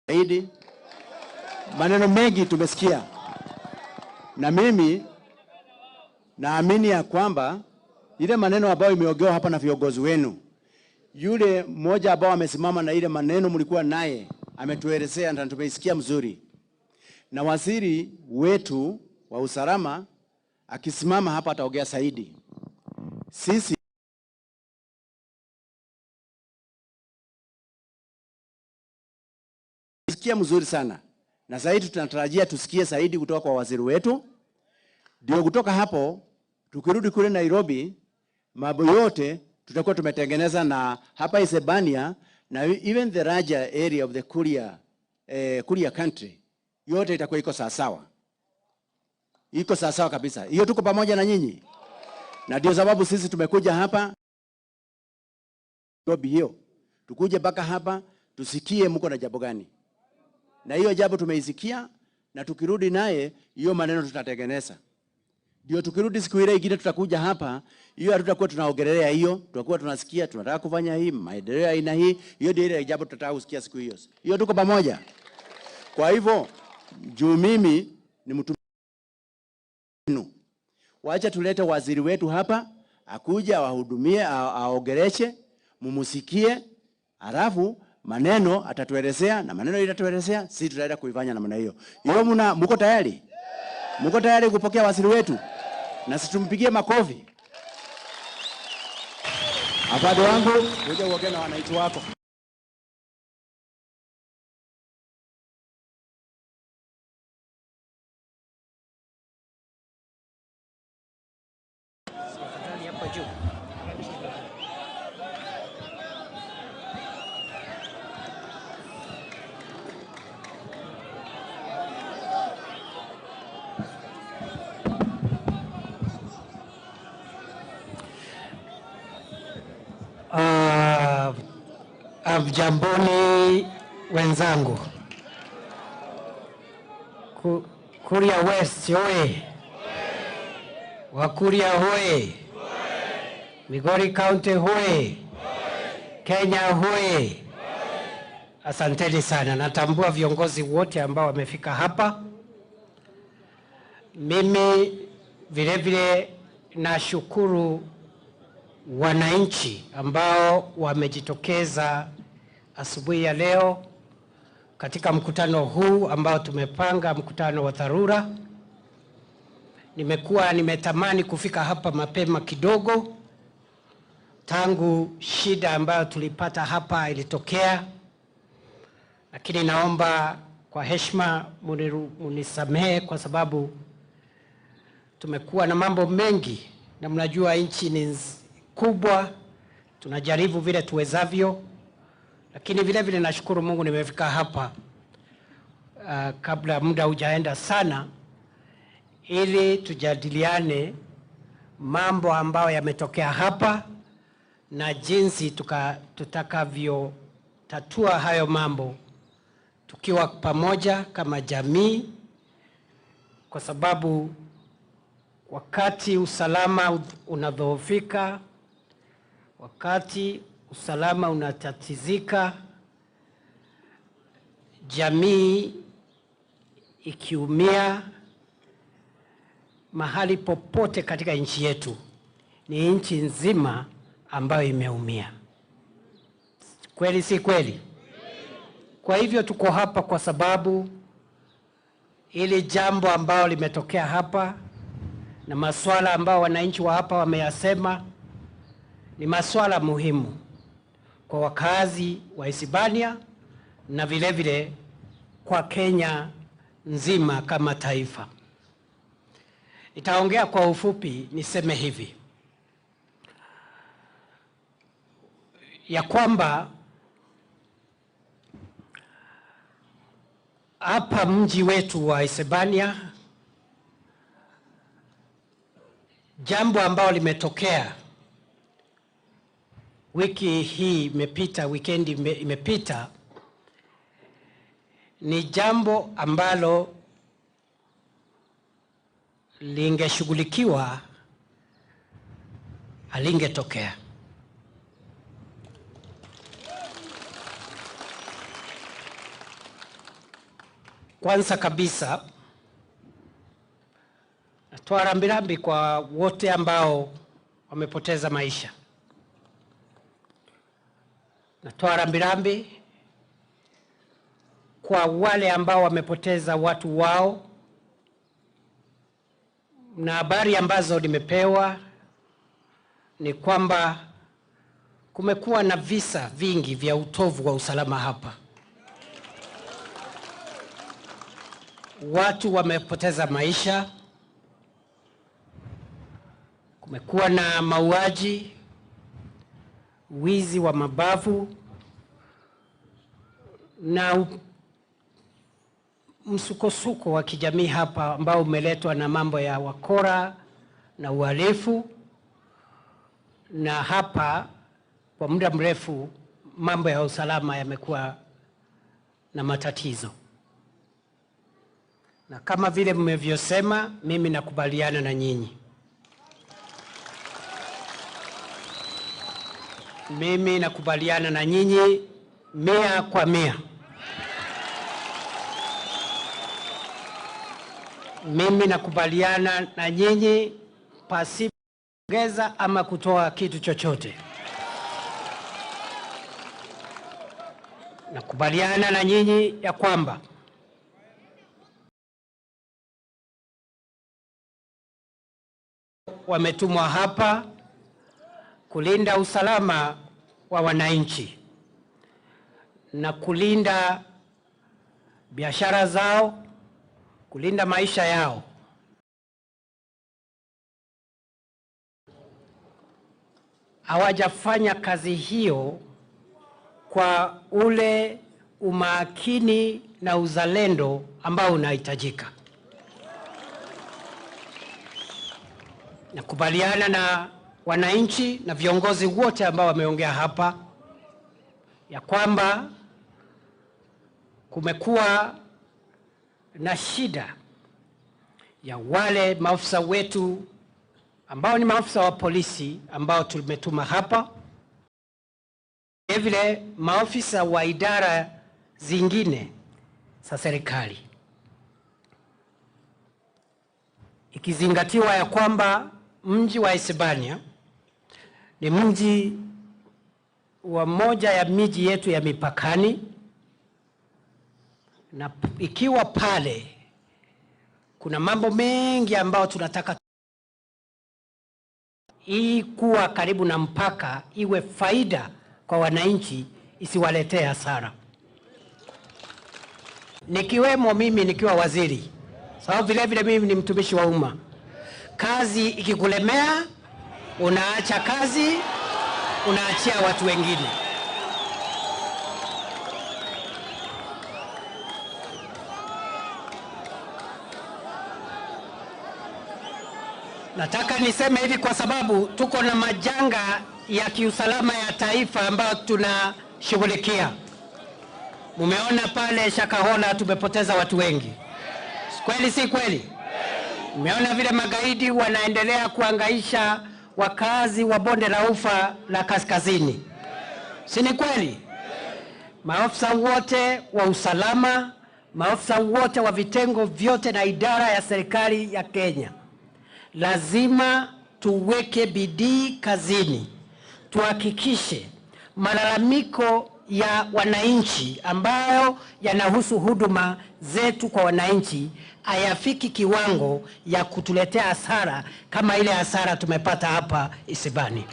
zaidi. Maneno mengi tumesikia, na mimi naamini ya kwamba ile maneno ambayo imeongewa hapa na viongozi wenu, yule mmoja ambao amesimama na ile maneno mlikuwa naye ametuelezea na tumeisikia mzuri. Na waziri wetu wa usalama akisimama hapa ataongea zaidi. Sisi tusikia mzuri sana, na zaidi tunatarajia tusikie zaidi kutoka kwa waziri wetu. Ndio kutoka hapo tukirudi kule Nairobi, mambo yote tutakuwa tumetengeneza na hapa Isebania na even the larger area of the Kuria country yote itakuwa iko sawa sawa. Iko sawa sawa kabisa. Hiyo tuko pamoja na nyinyi. Na ndio sababu sisi tumekuja hapa Nairobi hiyo. Tukuje mpaka hapa tusikie mko na jambo gani. Na hiyo jambo tumeisikia, na tukirudi naye hiyo maneno tutatengeneza. Ndio tukirudi siku ile ingine tutakuja hapa, hiyo hatutakuwa tunaongelea hiyo, tutakuwa tunasikia tunataka kufanya hii, maendeleo aina hii, hiyo ndio ile jambo tutataka kusikia siku hiyo. Hiyo tuko pamoja. Kwa hivyo juu mimi ni mtu wenu, wacha tulete waziri wetu hapa akuja awahudumie, aongeleshe, mumusikie, alafu maneno atatuelezea, na maneno itatuelezea sisi tutaenda kuifanya namna hiyo. Hiyo mko tayari? Mko tayari kupokea waziri wetu? Na situmpigie makofi. Afande wangu, kuja uongee na wananchi wako. Jamboni wenzangu, Kuria West hoye, Wakuria hoye, Migori County hoye, Kenya hoye. Asanteni sana. Natambua viongozi wote ambao wamefika hapa. Mimi vile vile nashukuru wananchi ambao wamejitokeza asubuhi ya leo katika mkutano huu ambao tumepanga, mkutano wa dharura. Nimekuwa nimetamani kufika hapa mapema kidogo tangu shida ambayo tulipata hapa ilitokea, lakini naomba kwa heshima munisamehe kwa sababu tumekuwa na mambo mengi na mnajua nchi ni kubwa, tunajaribu vile tuwezavyo. Lakini vile vile nashukuru Mungu nimefika hapa kabla muda hujaenda sana, ili tujadiliane mambo ambayo yametokea hapa na jinsi tutakavyo tatua hayo mambo tukiwa pamoja kama jamii, kwa sababu wakati usalama unadhoofika, wakati usalama unatatizika, jamii ikiumia mahali popote katika nchi yetu, ni nchi nzima ambayo imeumia. Kweli si kweli? Kwa hivyo tuko hapa kwa sababu ili jambo ambalo limetokea hapa na masuala ambao wananchi wa hapa wameyasema ni masuala muhimu kwa wakazi wa Isebania na vile vile kwa Kenya nzima kama taifa. Nitaongea kwa ufupi, niseme hivi ya kwamba hapa mji wetu wa Isebania, jambo ambalo limetokea wiki hii imepita, weekend imepita, ni jambo ambalo lingeshughulikiwa halingetokea. Kwanza kabisa natoa rambirambi kwa wote ambao wamepoteza maisha. Natoa rambirambi kwa wale ambao wamepoteza watu wao, na habari ambazo nimepewa ni kwamba kumekuwa na visa vingi vya utovu wa usalama hapa. Watu wamepoteza maisha, kumekuwa na mauaji, wizi wa mabavu na msukosuko wa kijamii hapa ambao umeletwa na mambo ya wakora na uhalifu. Na hapa kwa muda mrefu mambo ya usalama yamekuwa na matatizo. Na kama vile mmevyosema, mimi nakubaliana na nyinyi. Mimi nakubaliana na nyinyi 100 kwa 100. Mimi nakubaliana na nyinyi pasipo kuongeza ama kutoa kitu chochote. Nakubaliana na nyinyi ya kwamba wametumwa hapa kulinda usalama wa wananchi na kulinda biashara zao, kulinda maisha yao. Hawajafanya kazi hiyo kwa ule umakini na uzalendo ambao unahitajika. Nakubaliana na wananchi na viongozi wote ambao wameongea hapa ya kwamba kumekuwa na shida ya wale maafisa wetu ambao ni maafisa wa polisi ambao tumetuma hapa, vile maafisa wa idara zingine za serikali, ikizingatiwa ya kwamba mji wa Isebania ni mji wa moja ya miji yetu ya mipakani, na ikiwa pale kuna mambo mengi ambayo tunataka hii kuwa karibu na mpaka iwe faida kwa wananchi, isiwaletee hasara. Nikiwemo mimi nikiwa waziri, sababu vile vile mimi ni mtumishi wa umma. Kazi ikikulemea, unaacha kazi, unaachia watu wengine. Nataka niseme hivi kwa sababu tuko na majanga ya kiusalama ya taifa ambayo tunashughulikia. Mumeona pale Shakahola tumepoteza watu wengi. Kweli si kweli? Mumeona vile magaidi wanaendelea kuangaisha wakazi wa bonde la ufa la kaskazini. Si ni kweli? Maafisa wote wa usalama, maafisa wote wa vitengo vyote na idara ya serikali ya Kenya, lazima tuweke bidii kazini, tuhakikishe malalamiko ya wananchi ambayo yanahusu huduma zetu kwa wananchi hayafiki kiwango ya kutuletea hasara kama ile hasara tumepata hapa Isibani.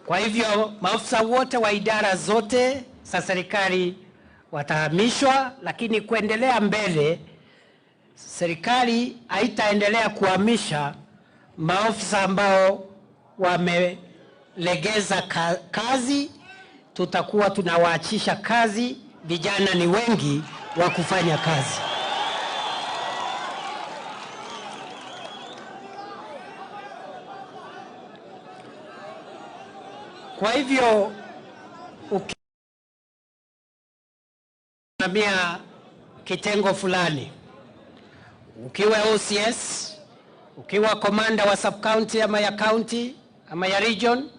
Kwa hivyo maafisa wote wa idara zote za serikali watahamishwa, lakini kuendelea mbele serikali haitaendelea kuhamisha maafisa ambao wamelegeza kazi. Tutakuwa tunawaachisha kazi, vijana ni wengi wa kufanya kazi. Kwa hivyo ukisimamia kitengo fulani, ukiwa OCS, ukiwa komanda wa sub county ama ya county ama ya region,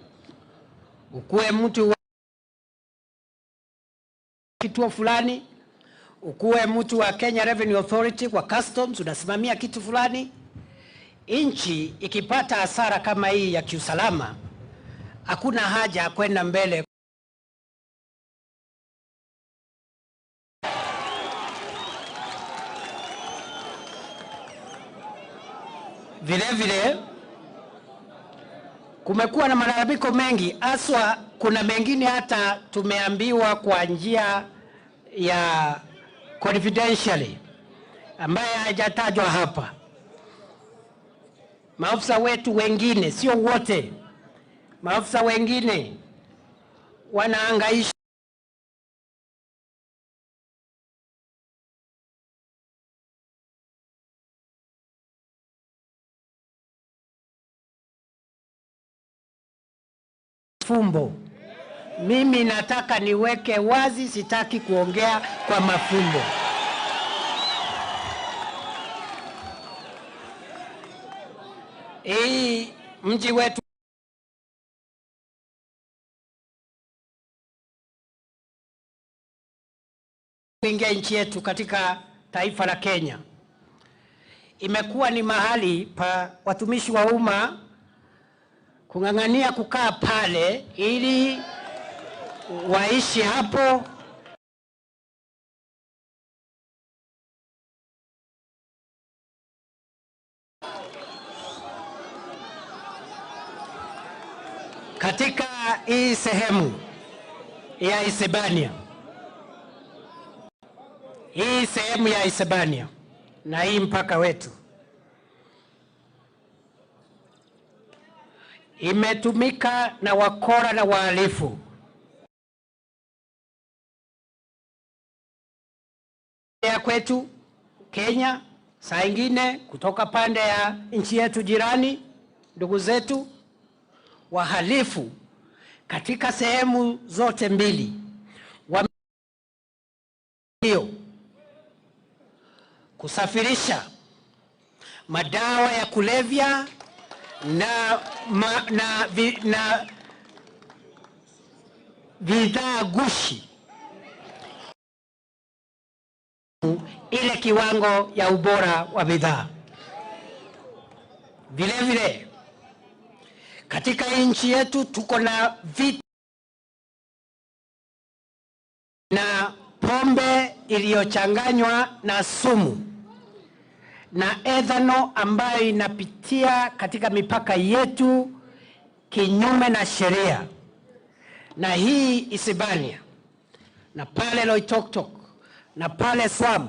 ukuwe mtu wa kituo fulani, ukuwe mtu wa Kenya Revenue Authority kwa customs, unasimamia kitu fulani, nchi ikipata hasara kama hii ya kiusalama, hakuna haja ya kwenda mbele. Vile vile kumekuwa na malalamiko mengi, haswa kuna mengine hata tumeambiwa kwa njia ya confidentially ambaye hajatajwa hapa. Maafisa wetu wengine, sio wote, maafisa wengine wanahangaisha fumbo. Mimi nataka niweke wazi, sitaki kuongea kwa mafumbo. Hii mji wetu kuingia nchi yetu katika taifa la Kenya imekuwa ni mahali pa watumishi wa umma kung'ang'ania kukaa pale ili waishi hapo. Katika hii sehemu ya Isebania, hii sehemu ya Isebania na hii mpaka wetu imetumika na wakora na wahalifu ya kwetu Kenya, saa ingine kutoka pande ya nchi yetu jirani, ndugu zetu wahalifu katika sehemu zote mbili wameo kusafirisha madawa ya kulevya na bidhaa gushi ile kiwango ya ubora wa bidhaa. Vile vile katika nchi yetu tuko na vita na pombe iliyochanganywa na sumu na ethanol ambayo inapitia katika mipaka yetu kinyume na sheria. Na hii Isebania na pale Loitoktok na pale Swam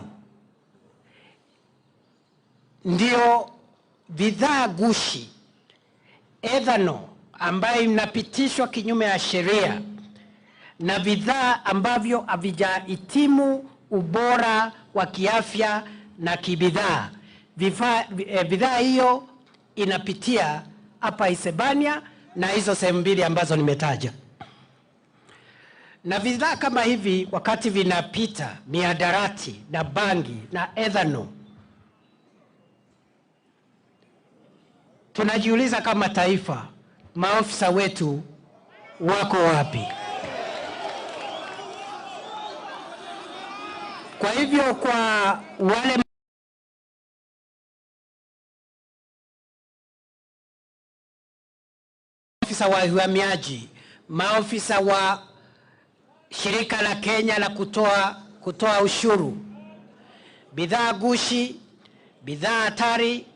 ndio bidhaa gushi, ethanol ambayo inapitishwa kinyume na sheria na bidhaa ambavyo havijahitimu ubora wa kiafya na kibidhaa. Bidhaa hiyo inapitia hapa Isebania na hizo sehemu mbili ambazo nimetaja. Na bidhaa kama hivi wakati vinapita, miadarati na bangi na ethanol, tunajiuliza kama taifa, maofisa wetu wako wapi. Kwa hivyo kwa wale maofisa wa uhamiaji, maofisa wa shirika la Kenya la kutoa ushuru, bidhaa gushi, bidhaa hatari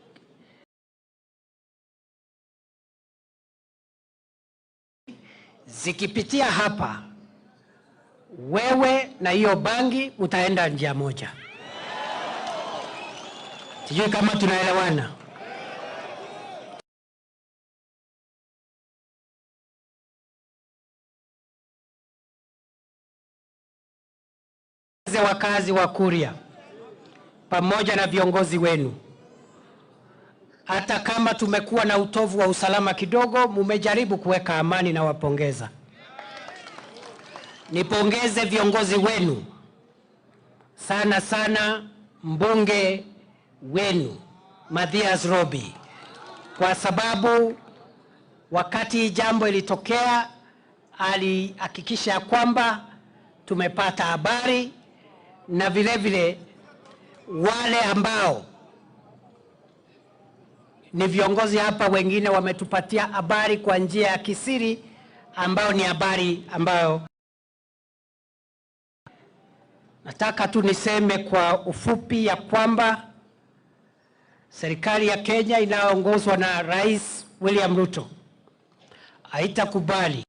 zikipitia hapa, wewe na hiyo bangi utaenda njia moja. Sijui kama tunaelewana. Wakazi wa Kuria pamoja na viongozi wenu, hata kama tumekuwa na utovu wa usalama kidogo, mumejaribu kuweka amani na wapongeza. Nipongeze viongozi wenu sana sana, mbunge wenu Mathias Robi, kwa sababu wakati jambo ilitokea alihakikisha kwamba tumepata habari, na vile vile wale ambao ni viongozi hapa wengine wametupatia habari kwa njia ya kisiri, ambao ni habari ambayo nataka tu niseme kwa ufupi ya kwamba serikali ya Kenya inayoongozwa na Rais William Ruto haitakubali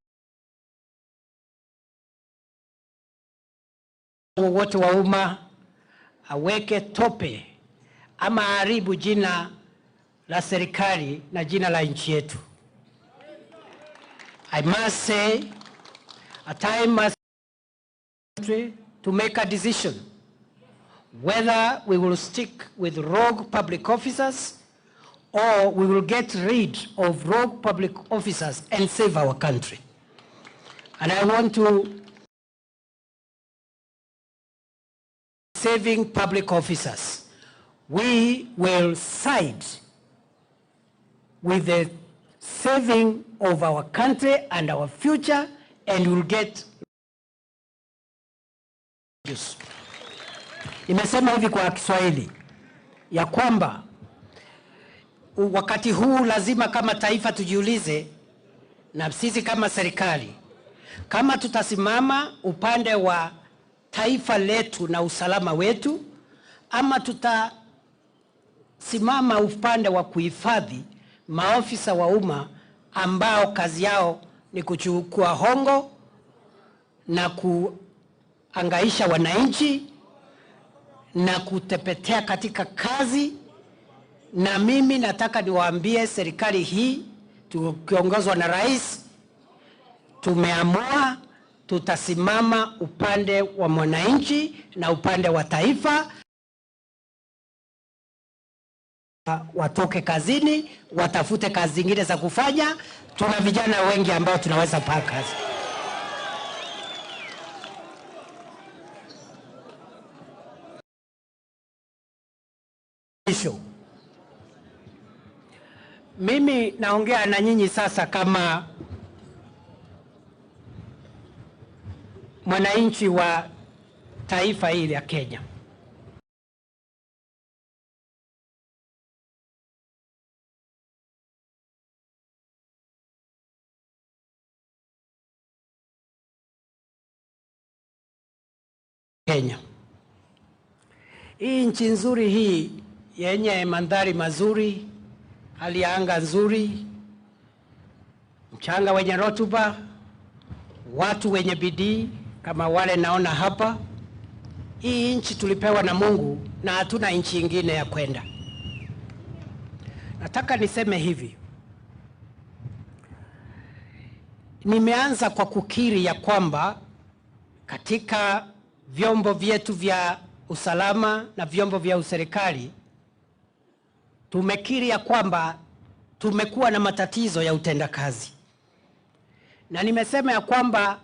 wowote wa umma aweke tope ama haribu jina la serikali na jina la nchi yetu. I must say, a time must to make a decision whether we will stick with rogue public officers or we will get rid of rogue public officers and save our country. And I want to saving public officers. We will side with the saving of our country and our future, and we'll get. Nimesema hivi kwa Kiswahili ya kwamba wakati huu lazima kama taifa tujiulize, na sisi kama serikali, kama tutasimama upande wa taifa letu na usalama wetu, ama tutasimama upande wa kuhifadhi maofisa wa umma ambao kazi yao ni kuchukua hongo na kuangaisha wananchi na kutepetea katika kazi. Na mimi nataka niwaambie serikali hii tukiongozwa na rais, tumeamua tutasimama upande wa mwananchi na upande wa taifa. Watoke kazini, watafute kazi zingine za kufanya. Tuna vijana wengi ambao tunaweza paka kazi. Mimi naongea na nyinyi sasa kama mwananchi wa taifa hili la Kenya. Kenya. Hii nchi nzuri hii yenye mandhari mazuri, hali ya anga nzuri, mchanga wenye rotuba, watu wenye bidii kama wale naona hapa. Hii nchi tulipewa na Mungu na hatuna nchi nyingine ya kwenda. Nataka niseme hivi. Nimeanza kwa kukiri ya kwamba katika vyombo vyetu vya usalama na vyombo vya serikali tumekiri ya kwamba tumekuwa na matatizo ya utendakazi. Na nimesema ya kwamba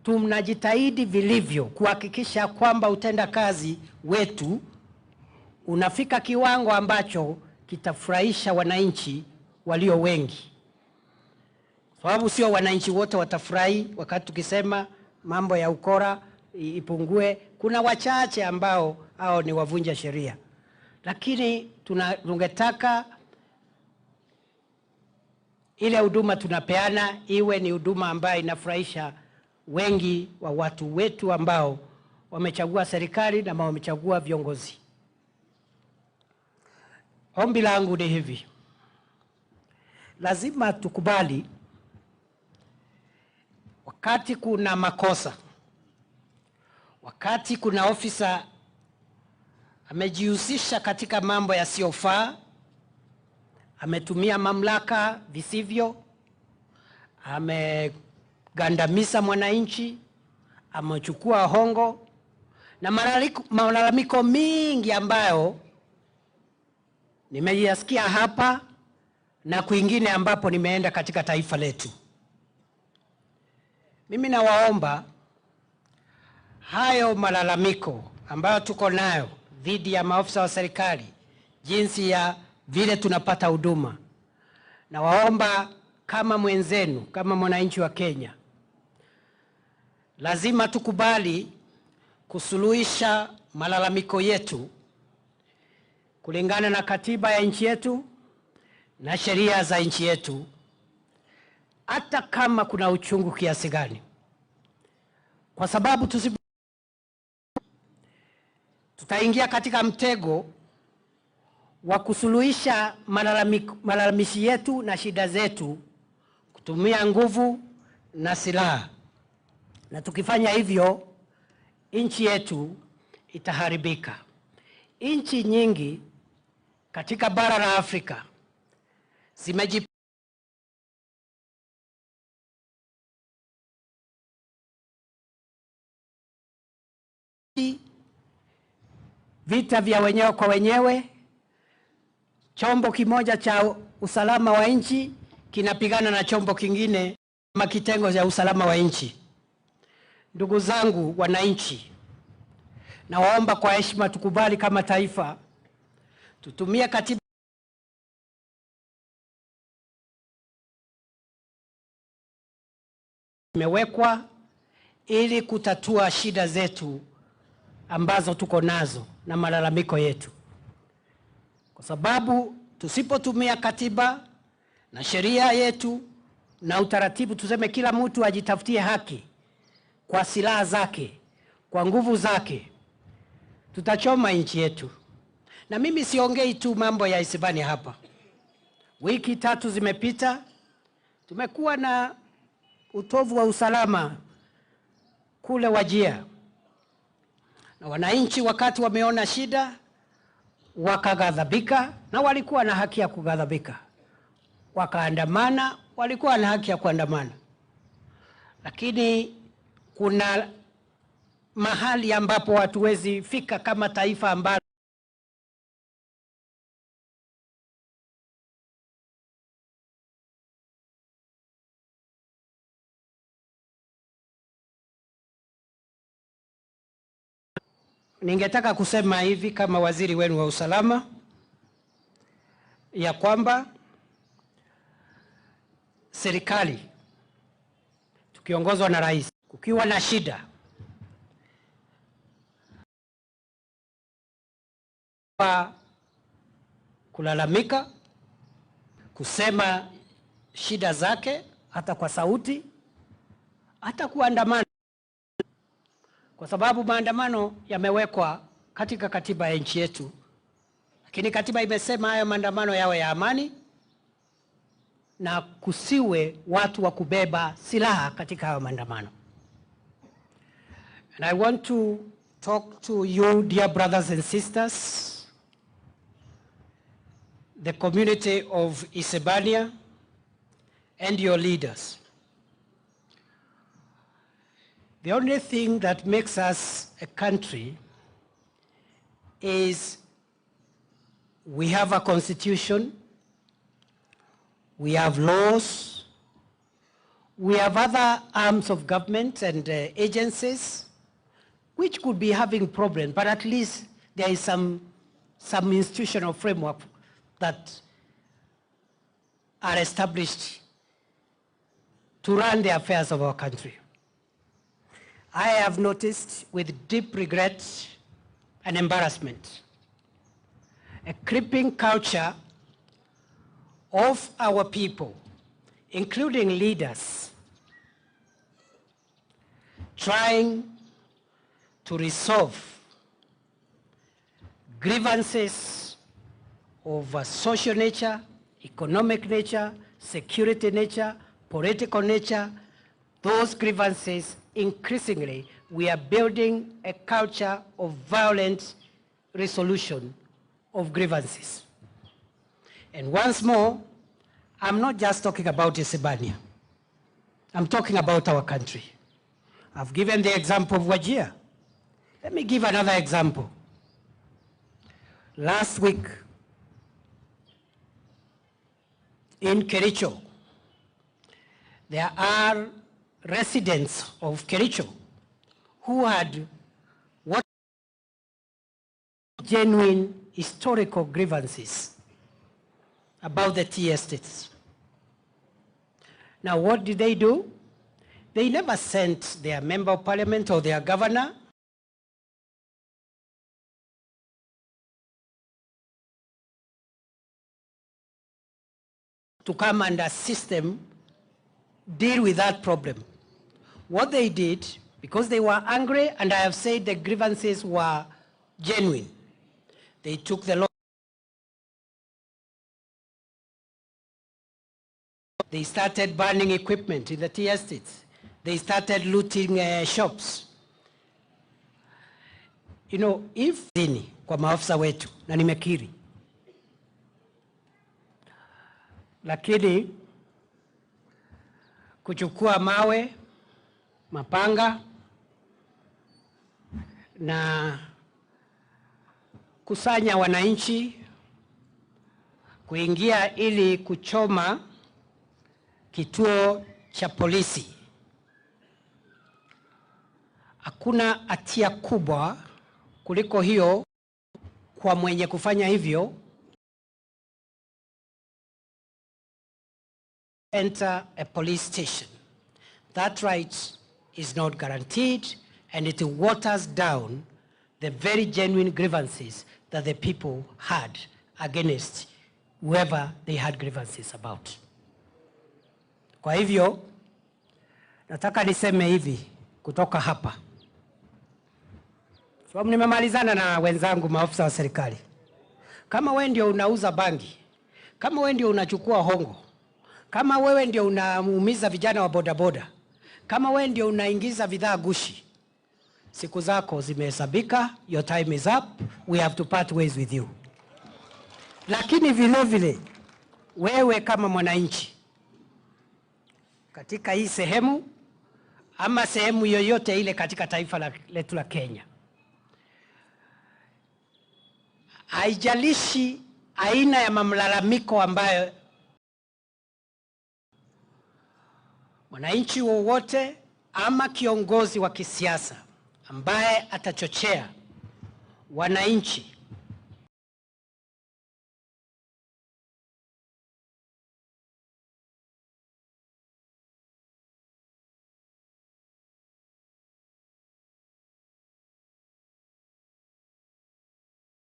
tunajitahidi vilivyo kuhakikisha kwamba utendakazi wetu unafika kiwango ambacho kitafurahisha wananchi walio wengi. Sababu sio wananchi wote watafurahi wakati tukisema mambo ya ukora ipungue. Kuna wachache ambao hao ni wavunja sheria, lakini tungetaka ile huduma tunapeana iwe ni huduma ambayo inafurahisha wengi wa watu wetu ambao wamechagua serikali na wamechagua viongozi. Ombi langu ni hivi: lazima tukubali wakati kuna makosa, wakati kuna ofisa amejihusisha katika mambo yasiyofaa, ametumia mamlaka visivyo, amegandamiza mwananchi, amechukua hongo na malalamiko mingi ambayo nimeyasikia hapa na kwingine ambapo nimeenda katika taifa letu. Mimi nawaomba hayo malalamiko ambayo tuko nayo dhidi ya maafisa wa serikali, jinsi ya vile tunapata huduma, nawaomba kama mwenzenu, kama mwananchi wa Kenya, lazima tukubali kusuluhisha malalamiko yetu kulingana na katiba ya nchi yetu na sheria za nchi yetu, hata kama kuna uchungu kiasi gani. Kwa sababu tutaingia katika mtego wa kusuluhisha malalamishi yetu na shida zetu kutumia nguvu na silaha. Na tukifanya hivyo, nchi yetu itaharibika. Nchi nyingi katika bara la Afrika vita vya wenyewe kwa wenyewe, chombo kimoja cha usalama wa nchi kinapigana na chombo kingine kama kitengo cha usalama wa nchi. Ndugu zangu wananchi, nawaomba kwa heshima tukubali kama taifa tutumie katiba imewekwa ili kutatua shida zetu ambazo tuko nazo na malalamiko yetu. Kwa sababu tusipotumia katiba na sheria yetu na utaratibu, tuseme kila mtu ajitafutie haki kwa silaha zake, kwa nguvu zake, tutachoma nchi yetu. Na mimi siongei tu mambo ya Isebania hapa. Wiki 3 zimepita, tumekuwa na utovu wa usalama kule Wajir. Na wananchi wakati wameona shida wakaghadhabika, na walikuwa na haki ya kughadhabika. Wakaandamana, walikuwa na haki ya kuandamana. Lakini kuna mahali ambapo hatuwezi fika kama taifa ambalo ningetaka kusema hivi kama waziri wenu wa usalama, ya kwamba serikali tukiongozwa na rais, kukiwa na shida kwa kulalamika, kusema shida zake, hata kwa sauti, hata kuandamana, kwa sababu maandamano yamewekwa katika katiba ya nchi yetu. Lakini katiba imesema hayo maandamano yawe ya amani na kusiwe watu wa kubeba silaha katika hayo maandamano. And I want to talk to you, dear brothers and sisters, the community of Isebania and your leaders. The only thing that makes us a country is we have a constitution, we have laws, we have other arms of government and agencies which could be having problems, but at least there is some institutional framework that are established to run the affairs of our country. I have noticed with deep regret and embarrassment a creeping culture of our people, including leaders, trying to resolve grievances of a social nature, economic nature, security nature, political nature. Those grievances, increasingly, we are building a culture of violent resolution of grievances. And once more, I'm not just talking about Isebania. I'm talking about our country. I've given the example of Wajir. Let me give another example. Last week, in Kericho, there are residents of Kericho who had what genuine historical grievances about the tea estates. Now, what did they do? They never sent their member of parliament or their governor to come and assist them deal with that problem. What they did, because they were angry, and I have said the grievances were genuine, they took the law. They started burning equipment in the tea estates. They started looting shops. You know, if kwa maafisa wetu, na nimekiri, lakini kuchukua mawe, mapanga na kusanya wananchi kuingia ili kuchoma kituo cha polisi, hakuna hatia kubwa kuliko hiyo kwa mwenye kufanya hivyo. Enter a police station. That right is not guaranteed, and it waters down the very genuine grievances that the people had against whoever they had grievances about. Kwa hivyo, nataka niseme hivi kutoka hapa. Sababu nimemalizana na wenzangu maafisa wa serikali. Kama wewe ndio unauza bangi, kama wewe ndio unachukua hongo, kama wewe ndio unaumiza vijana wa bodaboda, kama wewe ndio unaingiza bidhaa gushi, siku zako zimehesabika, your time is up, we have to part ways with you. Lakini vile vile, wewe kama mwananchi, katika hii sehemu, ama sehemu yoyote ile katika taifa letu la Kenya, haijalishi aina ya mamlalamiko ambayo mwananchi wowote ama kiongozi wa kisiasa ambaye atachochea wananchi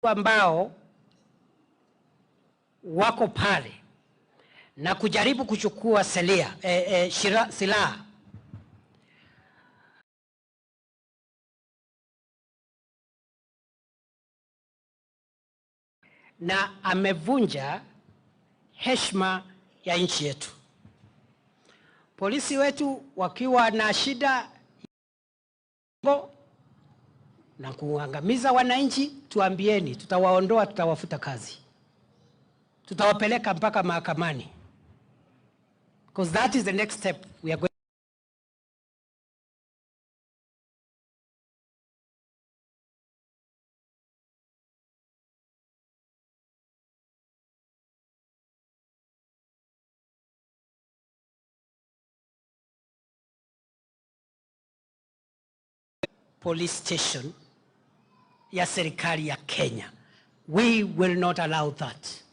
ambao wako pale na kujaribu kuchukua silaha, na amevunja heshima ya nchi yetu. Polisi wetu wakiwa na shida na kuangamiza wananchi, tuambieni, tutawaondoa, tutawafuta kazi, tutawapeleka mpaka mahakamani. Because that is the next step we are going. Police station ya serikali ya Kenya. We will not allow that.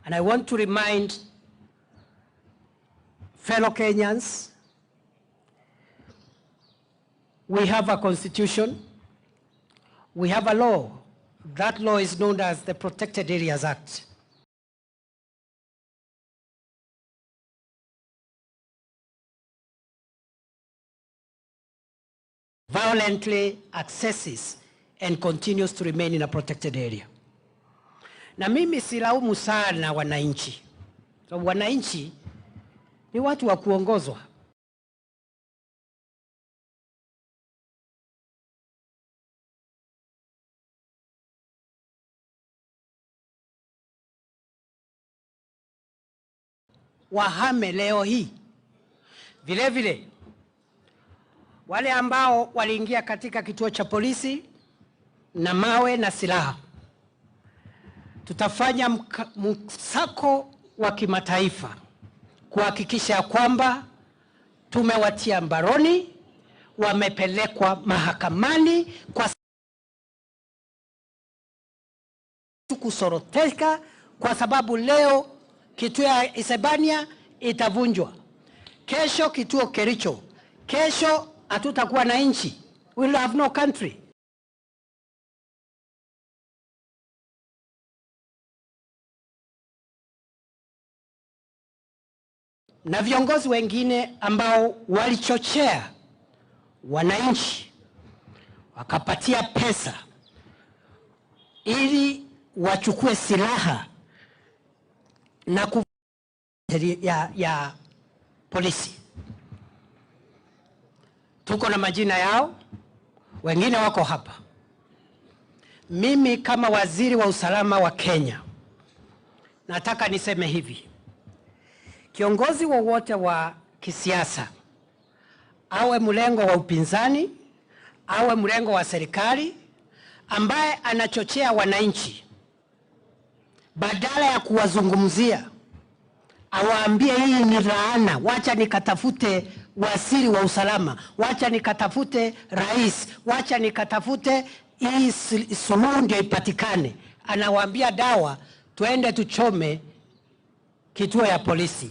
And I want to remind Fellow Kenyans, we have a constitution, we have a law. That law is known as the Protected Areas Act. Violently accesses and continues to remain in a protected area. Na mimi silaumu sana wananchi. So wananchi ni watu wa kuongozwa. Wahame leo hii. Vile vile wale ambao waliingia katika kituo cha polisi na mawe na silaha, tutafanya msako wa kimataifa kuhakikisha kwamba tumewatia mbaroni, wamepelekwa mahakamani kwa kusoroteka, kwa sababu leo kituo ya Isebania itavunjwa, kesho kituo Kericho, kesho hatutakuwa na nchi. We will have no country. Na viongozi wengine ambao walichochea wananchi wakapatia pesa ili wachukue silaha na ya polisi. Tuko na majina yao, wengine wako hapa. Mimi kama waziri wa usalama wa Kenya nataka niseme hivi. Kiongozi wowote wa kisiasa, awe mlengo wa upinzani, awe mlengo wa serikali, ambaye anachochea wananchi, badala ya kuwazungumzia, awaambie hii ni laana, wacha nikatafute waziri wa usalama, wacha nikatafute rais, wacha nikatafute hii suluhu ndio ipatikane. Anawaambia dawa, tuende tuchome kituo ya polisi.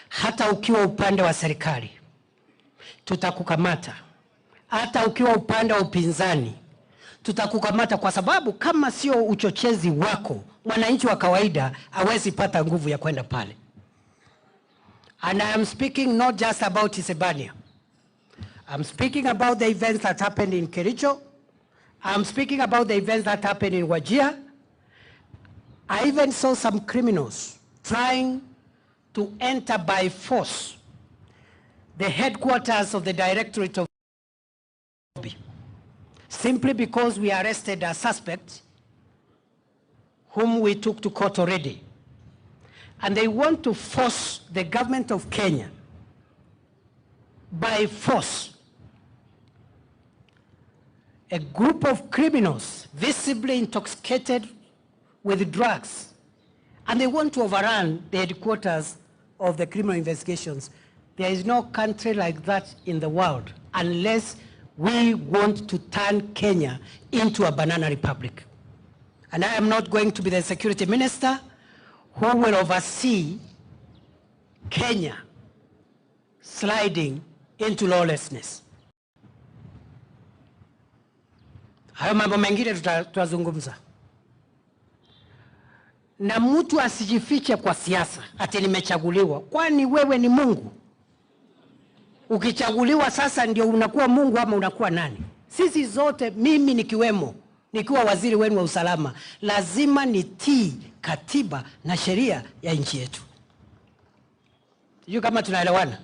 Hata ukiwa upande wa serikali tutakukamata, hata ukiwa upande wa upinzani tutakukamata, kwa sababu kama sio uchochezi wako, mwananchi wa kawaida hawezi pata nguvu ya kwenda pale. And I am speaking not just about Isebania. I'm speaking about the events that happened in Kericho. I'm speaking about the events that happened in Wajir. I even saw some criminals trying to enter by force the headquarters of the Directorate of simply because we arrested a suspect whom we took to court already. And they want to force the government of Kenya by force. A group of criminals visibly intoxicated with drugs, and they want to overrun the headquarters of the criminal investigations. There is no country like that in the world unless we want to turn Kenya into a banana republic. And I am not going to be the security minister who will oversee Kenya sliding into lawlessness. Hayo mambo mengine tutazungumza. Na mtu asijifiche kwa siasa ati nimechaguliwa. Kwani wewe ni Mungu? Ukichaguliwa sasa ndio unakuwa Mungu ama unakuwa nani? Sisi zote, mimi nikiwemo, nikiwa waziri wenu wa usalama, lazima nitii katiba na sheria ya nchi yetu. Sijui kama tunaelewana?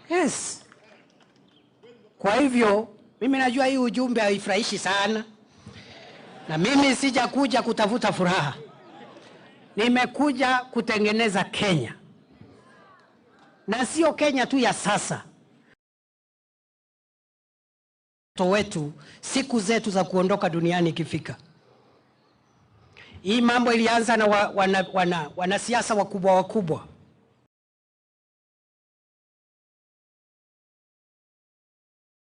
Yes. Kwa hivyo, mimi najua hii ujumbe haifurahishi sana. Na mimi sijakuja kutafuta furaha. Nimekuja kutengeneza Kenya. Na sio Kenya tu ya sasa. Wetu, siku zetu za kuondoka duniani ikifika. Hii mambo ilianza na wanasiasa wakubwa wakubwa.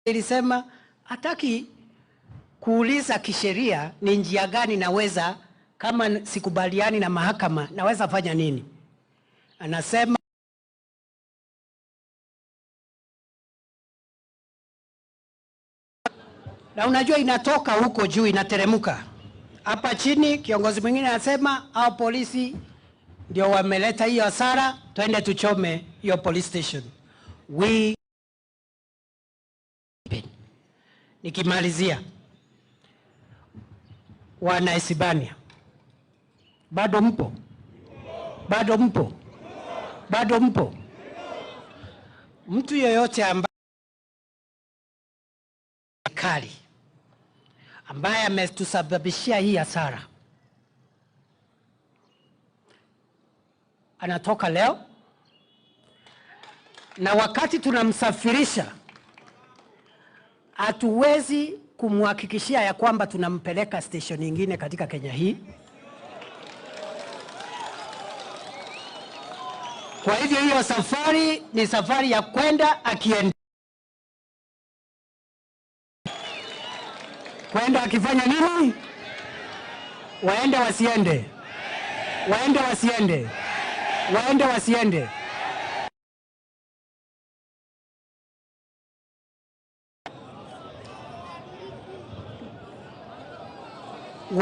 Ilisema hataki kuuliza kisheria ni njia gani naweza, kama sikubaliani na mahakama naweza fanya nini. Anasema na unajua inatoka huko juu inateremuka. Hapa chini kiongozi mwingine anasema hao polisi ndio wameleta hiyo hasara, twende tuchome hiyo police station. Nikimalizia, wana Isibania, bado mpo? Bado mpo? Bado mpo? Mtu yeyote ambaye kali ambaye ametusababishia hii hasara anatoka leo, na wakati tunamsafirisha hatuwezi kumhakikishia ya kwamba tunampeleka station nyingine katika Kenya hii. Kwa hivyo hiyo safari ni safari ya kwenda akienda. Kwenda akifanya nini? Waende wasiende. Waende wasiende. Waende wasiende.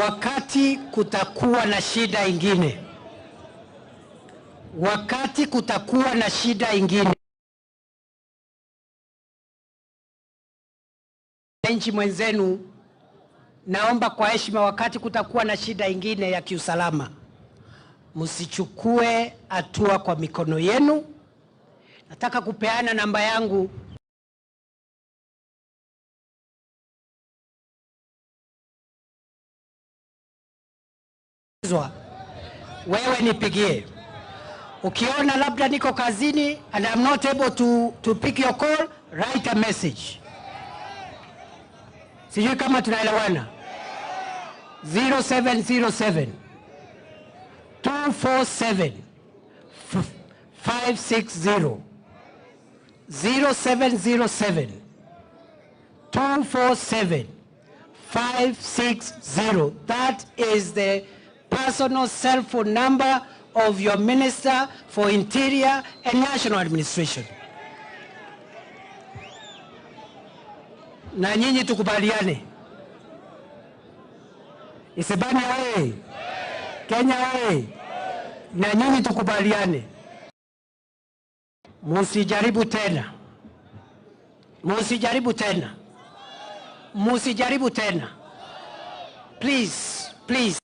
Wakati kutakuwa na shida ingine, wakati kutakuwa na shida ingine, nchi mwenzenu, naomba kwa heshima, wakati kutakuwa na shida ingine ya kiusalama, msichukue hatua kwa mikono yenu. Nataka kupeana namba yangu. Wewe nipigie. Ukiona labda niko kazini and I'm not able to pick your call, write a message. Sijui kama tunaelewana. 0707 247 560. 0707 247 560. That is the personal cell phone number of your Minister for Interior and National Administration. Na nyinyi tukubaliane. Isibania oye. Kenya oye. Na nyinyi tukubaliane. Musijaribu tena. Musijaribu tena. Musijaribu tena. Please, please.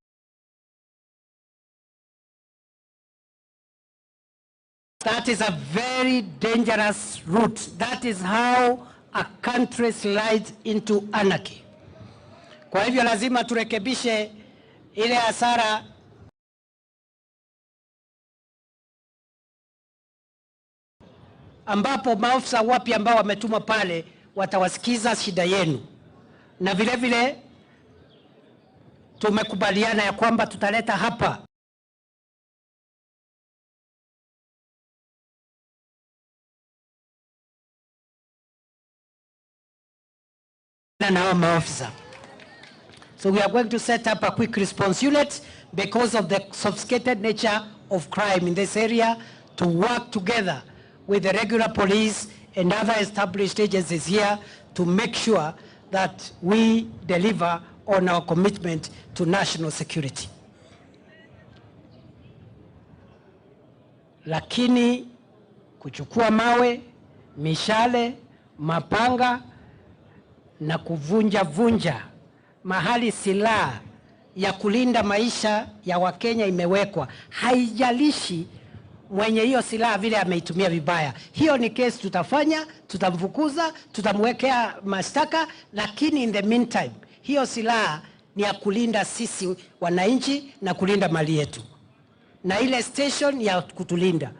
That is a very dangerous route. That is how a country slides into anarchy. Kwa hivyo lazima turekebishe ile hasara ambapo maafisa wapya ambao wametumwa pale watawasikiza shida yenu. Na vile vile tumekubaliana ya kwamba tutaleta hapa na maafisa. So we are going to set up a quick response unit because of the sophisticated nature of crime in this area, to work together with the regular police and other established agencies here to make sure that we deliver on our commitment to national security. Lakini kuchukua mawe, mishale, mapanga na kuvunja vunja mahali silaha ya kulinda maisha ya Wakenya imewekwa, haijalishi mwenye hiyo silaha vile ameitumia vibaya. Hiyo ni kesi tutafanya, tutamfukuza, tutamwekea mashtaka, lakini in the meantime hiyo silaha ni ya kulinda sisi wananchi na kulinda mali yetu, na ile station ya kutulinda.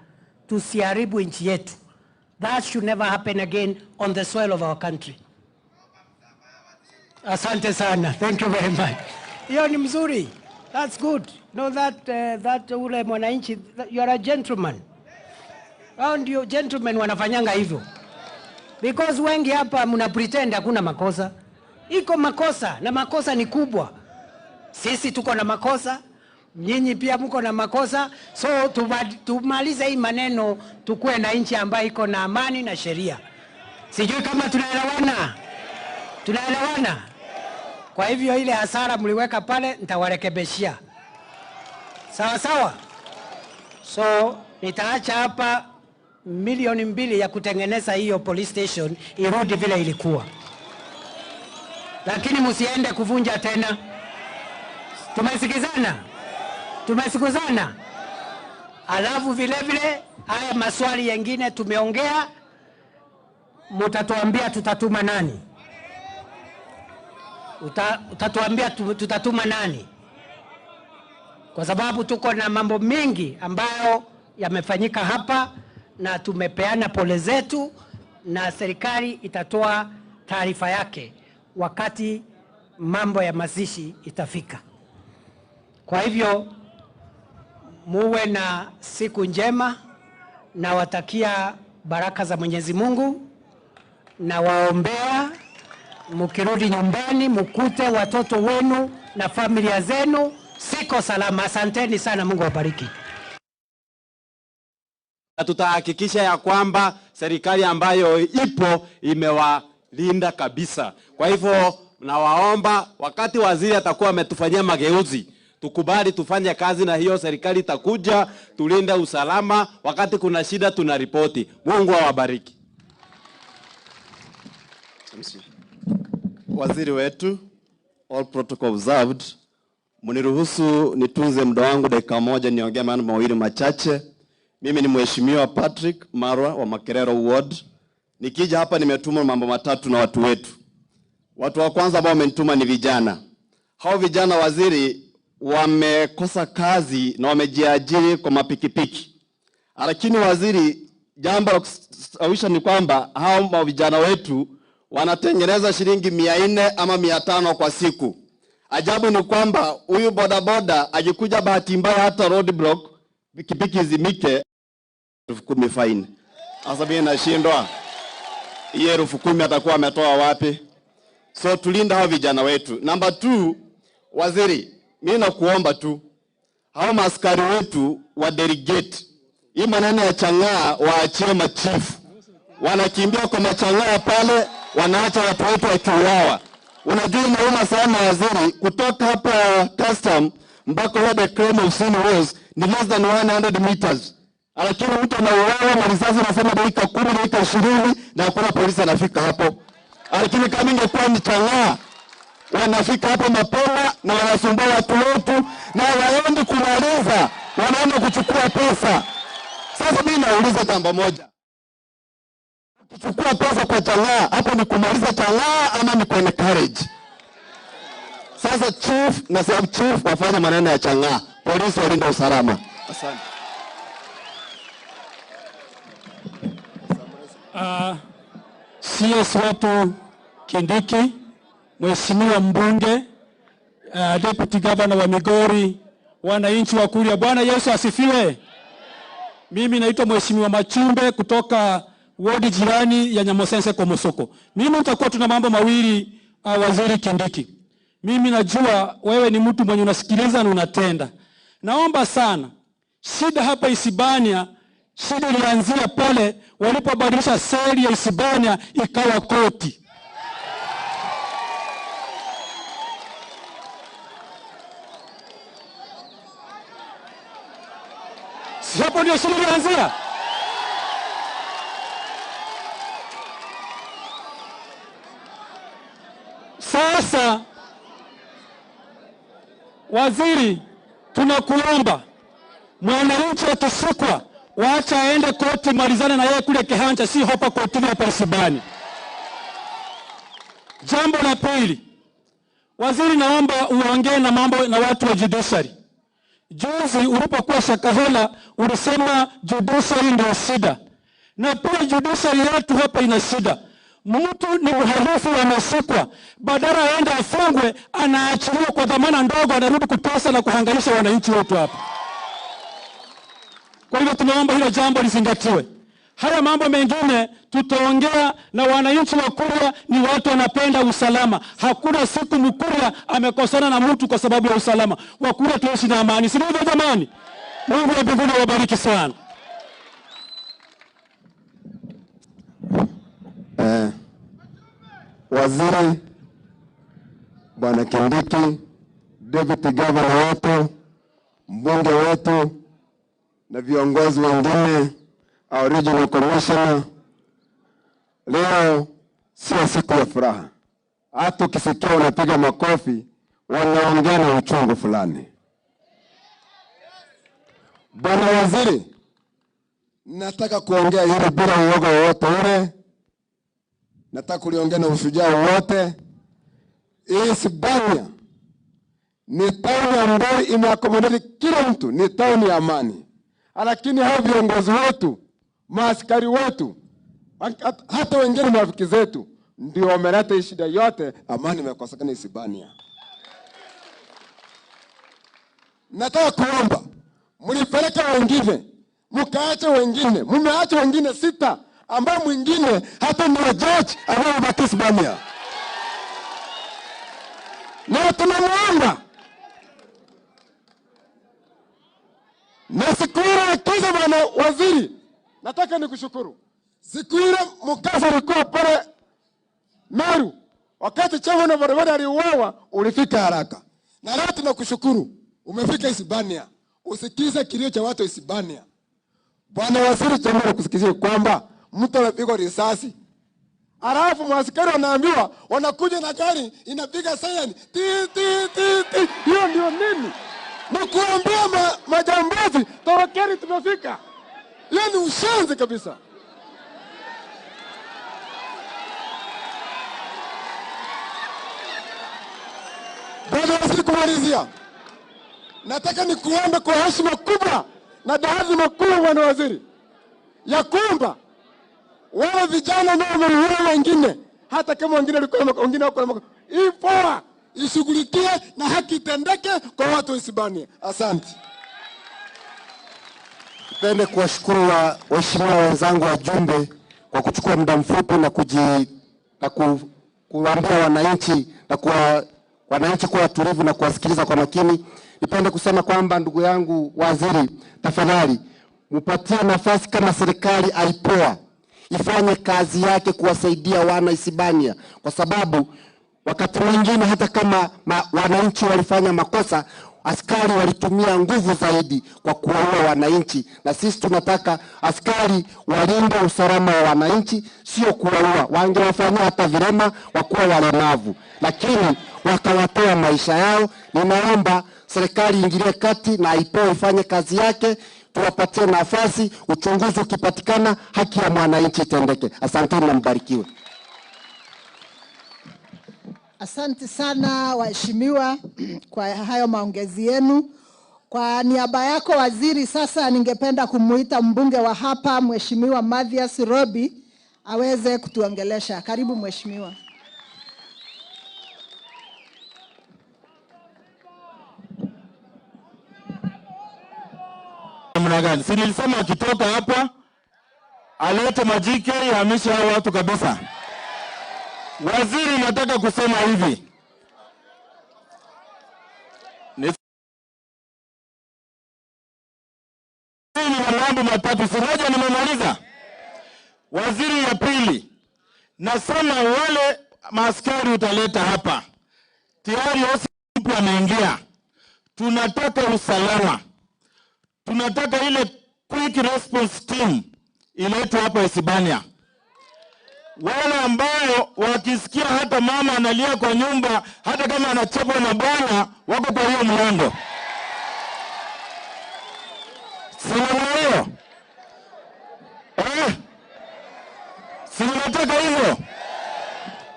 Tusiharibu nchi yetu. That should never happen again on the soil of our country. Asante sana. Thank you very much. Hiyo ni mzuri. That's good. No, that ule mwananchi, you are a gentleman. Hao ndio gentlemen wanafanyanga hivyo. Because wengi hapa mna pretend hakuna makosa. Iko makosa na makosa ni kubwa. Sisi tuko na makosa, nyinyi pia mko na makosa. So tumalize hii maneno, tukue na nchi ambayo iko na amani na sheria. Sijui kama tunaelewana. Tunaelewana? Kwa hivyo ile hasara mliweka pale nitawarekebishia. Sawa sawa? So nitaacha hapa 2 milioni ya kutengeneza hiyo police station irudi vile ilikuwa. Lakini msiende kuvunja tena. Tumesikizana? Tumesikizana? Alafu vile vile haya maswali yengine tumeongea, mutatuambia tutatuma nani? Utatuambia tutatuma nani? Kwa sababu tuko na mambo mengi ambayo yamefanyika hapa na tumepeana pole zetu, na serikali itatoa taarifa yake wakati mambo ya mazishi itafika. Kwa hivyo muwe na siku njema, nawatakia baraka za Mwenyezi Mungu, na waombea mkirudi nyumbani mkute watoto wenu na familia zenu siko salama. Asanteni sana, Mungu awabariki. Na tutahakikisha ya kwamba serikali ambayo ipo imewalinda kabisa. Kwa hivyo nawaomba, wakati waziri atakuwa ametufanyia mageuzi, tukubali tufanye kazi na hiyo serikali itakuja, tulinde usalama. Wakati kuna shida tunaripoti. Mungu awabariki. Waziri wetu, all protocol observed. Mniruhusu nitunze muda wangu dakika moja niongee maneno mawili machache. Mimi ni Mheshimiwa Patrick Marwa wa Makerero Ward. Nikija hapa nimetumwa mambo matatu na watu wetu. Watu wa kwanza ambao wamenituma ni vijana. Hao vijana, waziri, wamekosa kazi na wamejiajiri kwa mapikipiki. Lakini waziri, jambo la kustawisha ni kwamba hao vijana wetu wanatengeneza shilingi 400 ama 500 kwa siku. Ajabu ni kwamba huyu bodaboda akikuja bahati mbaya hata roadblock, pikipiki izimike, 10,000 fine. Sasa mimi nashindwa, hiyo 10,000 atakuwa ametoa wapi? So tulinda hao vijana wetu. Number 2, waziri, mimi nakuomba tu hao maaskari wetu wa delegate hii maneno ya chang'aa, waachie machifu. Wanakimbia kwa machang'aa pale, wanaacha watu wetu wakiuawa. Unajua inauma sana waziri, kutoka hapa custom mpaka where the crime of scene was ni less than 100 meters, lakini mtu anauawa na risasi nasema dakika 10, dakika 20 na hakuna polisi anafika hapo. Lakini kama ingekuwa ni chang'aa, wanafika hapo mapema na wanasumbua watu wetu, na waendi kumaliza, wanaenda kuchukua pesa. Sasa mimi nauliza jambo moja, kuchukua pesa kwa chang'aa hapo ni kumaliza chang'aa ama ni encourage? Sasa chief na sub chief wafanye maneno ya chang'aa, polisi walinda usalama. Asante. CS wetu Kindiki, Mheshimiwa mbunge, Deputy Governor wa Migori, wananchi wa Kuria, Bwana Yesu asifiwe. Mimi naitwa Mheshimiwa Machumbe kutoka wodi jirani ya Nyamosense Komosoko. Mimi nitakuwa tuna mambo mawili, Waziri Kindiki. Mimi najua wewe ni mtu mwenye unasikiliza na unatenda. Naomba sana, shida hapa Isibania, shida ilianzia pale walipobadilisha seli ya Isibania ikawa koti. Si hapo ndio shida ilianzia? Sasa waziri, tunakuomba mwananchi akishikwa, waacha aende koti, malizane na yeye kule Kehancha, si hapa kotini hapa Isibani. Jambo la pili, waziri, naomba uongee na mambo na watu wa judiciary. Juzi ulipokuwa Shakahola ulisema judiciary ndio shida, na pia judiciary yetu hapa ina shida. Mtu ni mhalifu ameshikwa, badala aende afungwe, anaachiliwa kwa dhamana ndogo, anarudi kutesa na kuhangaisha wananchi wetu hapa. Kwa hivyo tunaomba hilo jambo lizingatiwe. Haya mambo mengine tutaongea na wananchi wa Kuria. Ni watu wanapenda usalama. Hakuna siku Mkuria amekosana na mtu kwa sababu ya usalama. Wakuria tuishi na amani, si ndivyo jamani? Mungu wa mbinguni awabariki sana. Waziri Bwana Kindiki, Deputy Governor wetu, mbunge wetu na viongozi wengine, our regional commissioner, leo sio siku ya furaha. Hata ukisikia unapiga makofi, wanaongea na uchungu fulani. Bwana Waziri, nataka kuongea hili bila uoga wowote ule. Nataka kuliongea na ushujaa wote. Isebania ni tauni ambayo imeakomodate kila mtu, ni tauni ya amani. Lakini hao viongozi wetu, maaskari wetu, hata wengine marafiki zetu ndio wameleta shida yote, amani imekosekana Isebania. Nataka kuomba mlipeleke wengine, mkaache wengine, mmeacha wengine 6 ambao mwingine hata ni judge ambaye Isebania. Na tunamuomba na siku ile kiza, bwana waziri, nataka nikushukuru. Siku ile mkasa ulikuwa pale Meru, wakati chama na barabara aliuawa, ulifika haraka. Na leo tunakushukuru, umefika Isebania. Usikize kilio cha watu Isebania. Bwana waziri, chama kusikizia kwamba mtu anapigwa risasi, alafu maaskari wanaambiwa wanakuja na gari inapiga siren ti ti ti ti. Hiyo ndio nini? Mkuambia majambazi torokeni, tumefika. Hiyo ni ushenzi kabisa. Bwana waziri, kumalizia, nataka nikuombe kwa heshima kubwa na taadhima kubwa, bwana waziri, ya kwamba wale vijana nao wameua wengine, hata kama wengine walikuwa wengine wako, hii poa ishughulikie na haki itendeke kwa watu wa Isebania. Asante. Nipende kuwashukuru waheshimiwa wenzangu wajumbe kwa kuchukua muda mfupi na kuambia wananchi na wananchi kuwa watulivu na kuwasikiliza kwa makini. Nipende kusema kwamba ndugu yangu waziri, tafadhali mpatie nafasi kama serikali aipoa ifanye kazi yake kuwasaidia wana Isebania, kwa sababu wakati mwingine hata kama wananchi walifanya makosa, askari walitumia nguvu zaidi kwa kuwaua wananchi. Na sisi tunataka askari walinde usalama wa wananchi, sio kuwaua. Wangewafanyia hata vilema wakuwa walemavu, lakini wakawatoa maisha yao. Ninaomba serikali ingilie kati na IPOA ifanye kazi yake, tuwapatie nafasi, uchunguzi ukipatikana, haki ya mwananchi itendeke. Asanteni na mbarikiwe. Asante sana waheshimiwa kwa hayo maongezi yenu. Kwa niaba yako waziri, sasa ningependa kumuita mbunge wa hapa Mheshimiwa Mathias Robi aweze kutuongelesha. Karibu mheshimiwa. Namna gani? Si nilisema akitoka hapa alete majike ihamishe hao watu kabisa. Waziri, nataka kusema hivi. Ni mambo matatu, si moja nimemaliza. Waziri, ya pili, nasema wale maaskari utaleta hapa, tayari mpya ameingia. Tunataka usalama. Tunataka ile quick response team iletwe hapa Isebania. Wale ambao wakisikia hata mama analia kwa nyumba, hata kama anachapwa na bwana, wako kwa hiyo mlango. Si hiyo? Si nataka hivyo?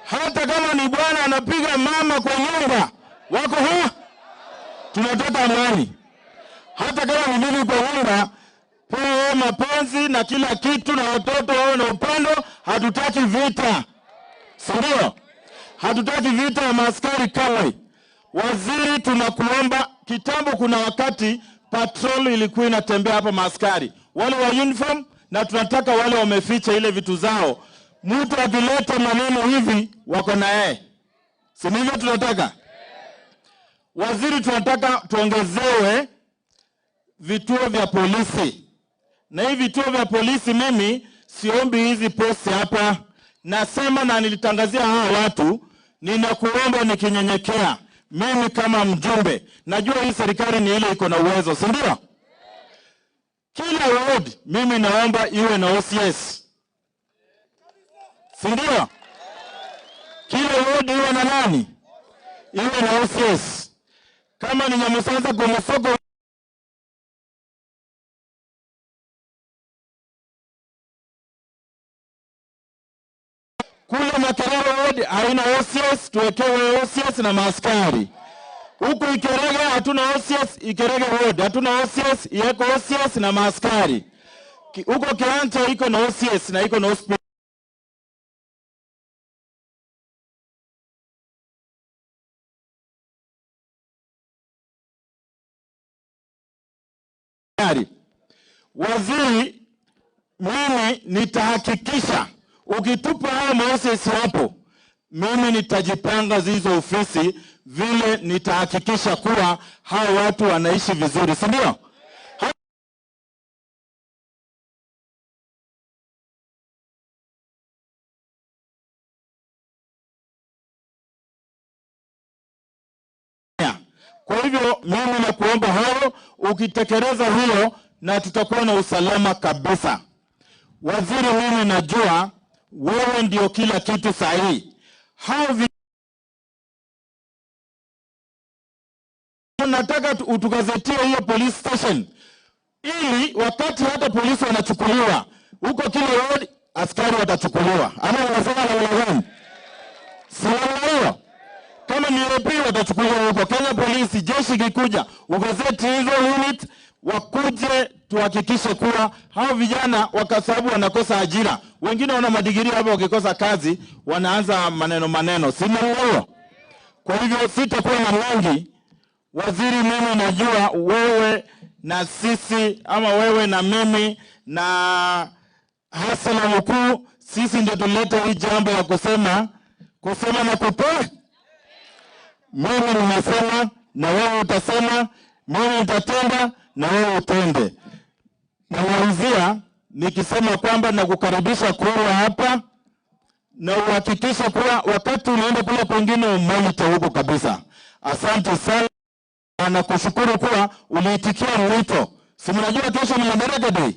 Hata kama ni bwana anapiga mama kwa nyumba, wako ha? Tunataka amani. Hata kama ni bibi kwa nyumba, pewe mapenzi na kila kitu na watoto wawe na upendo, hatutaki vita. Si ndio? Hatutaki vita ya maaskari kamwe. Waziri, tunakuomba. Kitambo kuna wakati patrol ilikuwa inatembea hapa maaskari wale wa uniform, na tunataka wale wameficha ile vitu zao. Mtu akileta maneno hivi wako na yeye. Si ndivyo tunataka? Waziri, tunataka tuongezewe vituo vya polisi. Na hivi vituo vya polisi, mimi siombi hizi posti hapa. Nasema na nilitangazia hawa watu, ninakuomba nikinyenyekea, mimi kama mjumbe, najua hii serikali ni ile iko na uwezo, si ndio? Kila ward mimi naomba iwe na OCS. Si ndio? Kila ward iwe na nani? Iwe na OCS. Kama ni Nyamusanza kwa Musoko, kule Makerere ward haina OCS, tuwekewe OCS na maaskari. Huku Ikerege hatuna OCS, Ikerege ward hatuna OCS, iweko OCS na maaskari. Huko Kehancha iko na OCS na iko na hospital. Waziri, mimi nitahakikisha ukitupa hao ma-OCS hapo, mimi nitajipanga hizo ofisi vile nitahakikisha kuwa hao watu wanaishi vizuri, si ndio? Kwa hivyo mimi nakuomba hayo, ukitekeleza hiyo na tutakuwa na usalama kabisa. Waziri, mimi najua wewe ndio kila kitu sahihi. Hao nataka utugazetie hiyo police station, ili wakati hata polisi wanachukuliwa huko kila ward, askari watachukuliwa. Ama unasema namna gani? Si hiyo? Kama ni AP watachukuliwa huko, Kenya polisi, jeshi kikuja, ugazeti hizo unit wakuje, tuhakikishe kuwa hao vijana kwa sababu wanakosa ajira. Wengine wana madigiri hapo, wakikosa kazi wanaanza maneno maneno. Si ndio? Kwa hivyo sitakuwa na mengi. Waziri, mimi najua wewe na sisi, ama wewe na mimi na Hassan mkuu, sisi ndio tulete hii jambo ya kusema na kutoa. Mimi nimesema na wewe utasema, mimi nitatenda na wewe utende. Namalizia nikisema kwamba nakukaribisha kuwa hapa na uhakikishe kuwa wakati unaenda kule kwingine umonitor huko kabisa. Asante sana na kushukuru kuwa uliitikia mwito. Si mnajua kesho ni Madaraka Day?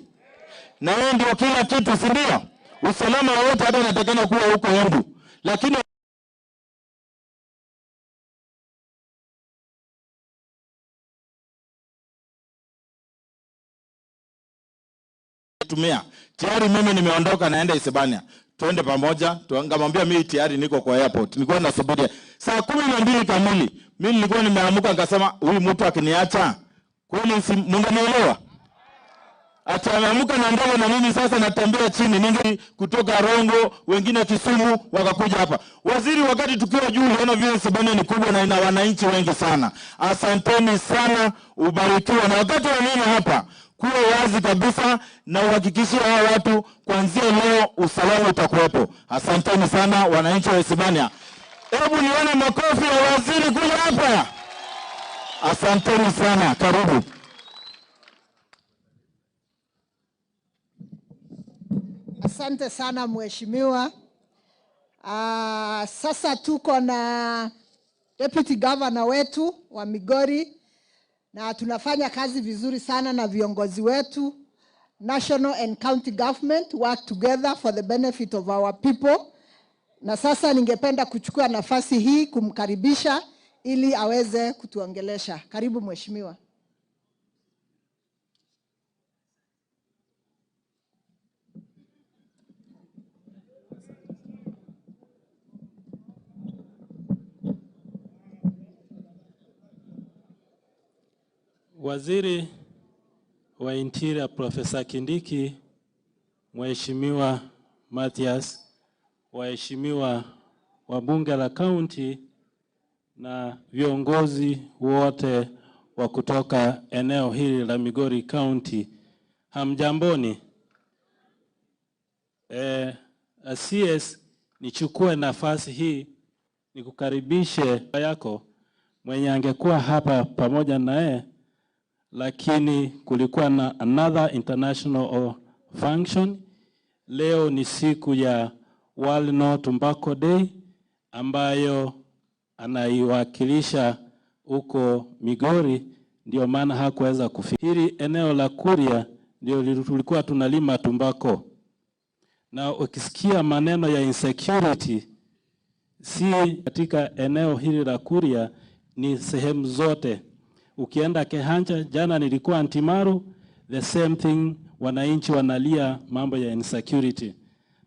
Na wewe ndio kila kitu, si ndio? Usalama wote hata unatakana kuwa huko Embu. Lakini tumia. Tayari mimi nimeondoka naenda Isebania. Tuende pamoja. Tuangamwambia mimi tayari niko kwa airport. Nilikuwa nasubiria saa 12 kamili. Mimi nilikuwa nimeamuka nikasema huyu mtu akiniacha kweli si mngenielewa. Ataamka na ndege na mimi sasa natembea chini, ningi kutoka Rongo, wengine Kisumu wakakuja hapa. Waziri, wakati tukiwa juu unaona vile Isebania ni kubwa na ina wananchi wengi sana. Asanteni sana, ubarikiwe. Na wakati wa nini hapa, kuwa wazi kabisa na uhakikishie hao watu kuanzia leo usalama utakuwepo. Asanteni sana wananchi wa Isebania. Hebu nione makofi ya waziri kuja hapa. Asanteni sana, karibu. Asante sana mheshimiwa. Sasa tuko na Deputy Governor wetu wa Migori na tunafanya kazi vizuri sana na viongozi wetu. National and county government work together for the benefit of our people. Na sasa ningependa kuchukua nafasi hii kumkaribisha ili aweze kutuongelesha. Karibu mheshimiwa. Waziri wa Interior Professor Kindiki, Mheshimiwa Mathias, waheshimiwa wa bunge la county na viongozi wote wa kutoka eneo hili la Migori County, hamjamboni. CS, nichukue nafasi hii nikukaribishe yako mwenye angekuwa hapa pamoja naye, lakini kulikuwa na another international function. Leo ni siku ya World No Tobacco Day ambayo anaiwakilisha huko Migori, ndio maana hakuweza kufika. Hili eneo la Kuria ndio tulikuwa tunalima tumbako, na ukisikia maneno ya insecurity, si katika eneo hili la Kuria, ni sehemu zote. Ukienda Kehancha, jana nilikuwa Antimaru, the same thing, wananchi wanalia mambo ya insecurity.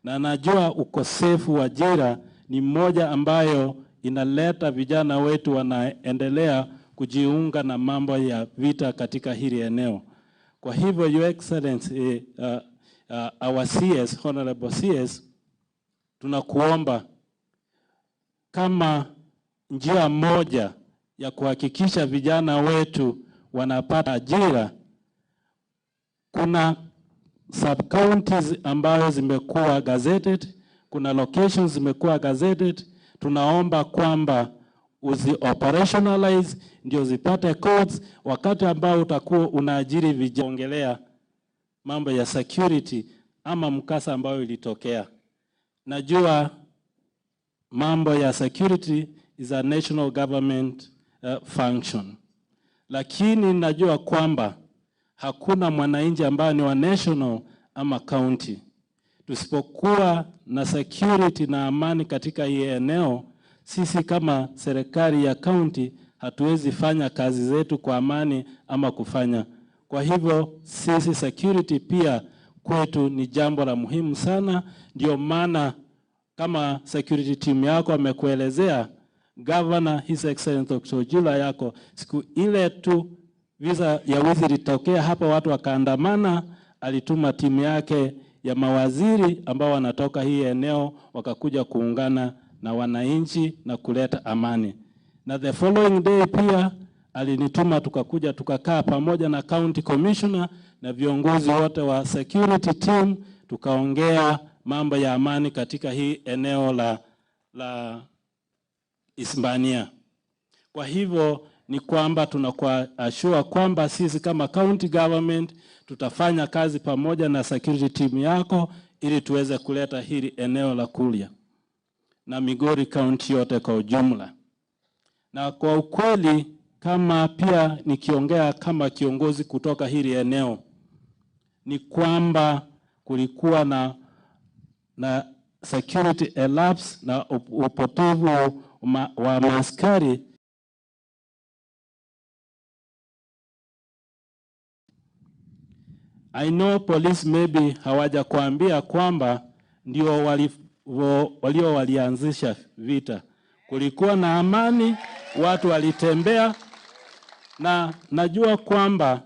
Na najua ukosefu wa ajira ni mmoja ambayo inaleta vijana wetu wanaendelea kujiunga na mambo ya vita katika hili eneo. Kwa hivyo, Your Excellency, our CS, Honorable CS, tunakuomba kama njia moja ya kuhakikisha vijana wetu wanapata ajira, kuna sub-counties ambayo zimekuwa gazetted, kuna locations zimekuwa gazetted. Tunaomba kwamba uzi operationalize ndio zipate codes wakati ambao utakuwa unaajiri vijana. Ongelea mambo ya security ama mkasa ambayo ilitokea. Najua mambo ya security is a national government function, lakini najua kwamba hakuna mwananchi ambaye ni wa national ama county. Tusipokuwa na security na amani katika hii eneo, sisi kama serikali ya county hatuwezi fanya kazi zetu kwa amani ama kufanya. Kwa hivyo sisi security pia kwetu ni jambo la muhimu sana. Ndio maana kama security team yako amekuelezea, Governor His Excellency Dr. Ojula yako, siku ile tu visa ya wizi ilitokea hapa, watu wakaandamana, alituma timu yake ya mawaziri ambao wanatoka hii eneo wakakuja kuungana na wananchi na kuleta amani. Na the following day pia alinituma tukakuja tukakaa pamoja na county commissioner na viongozi wote wa security team, tukaongea mambo ya amani katika hii eneo la Isebania. Kwa hivyo ni kwamba tunakuwa assure kwamba sisi kama county government tutafanya kazi pamoja na security team yako ili tuweze kuleta hili eneo la Kuria na Migori County yote kwa ujumla. Na kwa ukweli, kama pia nikiongea kama kiongozi kutoka hili eneo, ni kwamba kulikuwa na security elapse na upotevu wa maaskari. I know police maybe hawajakuambia kwamba ndio walianzisha vita. Kulikuwa na amani, watu walitembea, na najua kwamba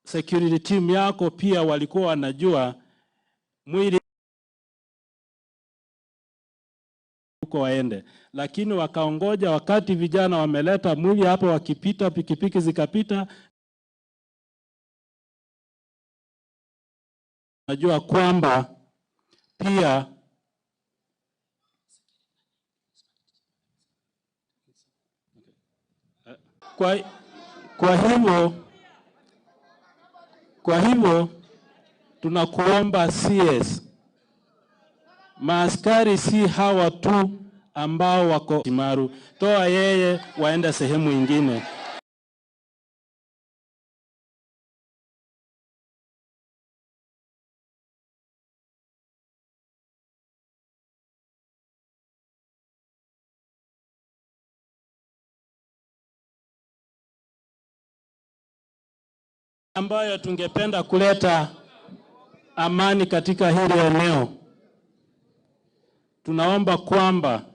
security team yako pia walikuwa wanajua mwili huko waende, lakini wakaongoja wakati vijana wameleta mwili hapo, wakipita pikipiki zikapita. Najua kwamba pia kwa hivyo tunakuomba CS, maaskari si hawa tu ambao wako Timaru, toa yeye waende sehemu ingine. Ambayo tungependa kuleta amani katika hili eneo, tunaomba kwamba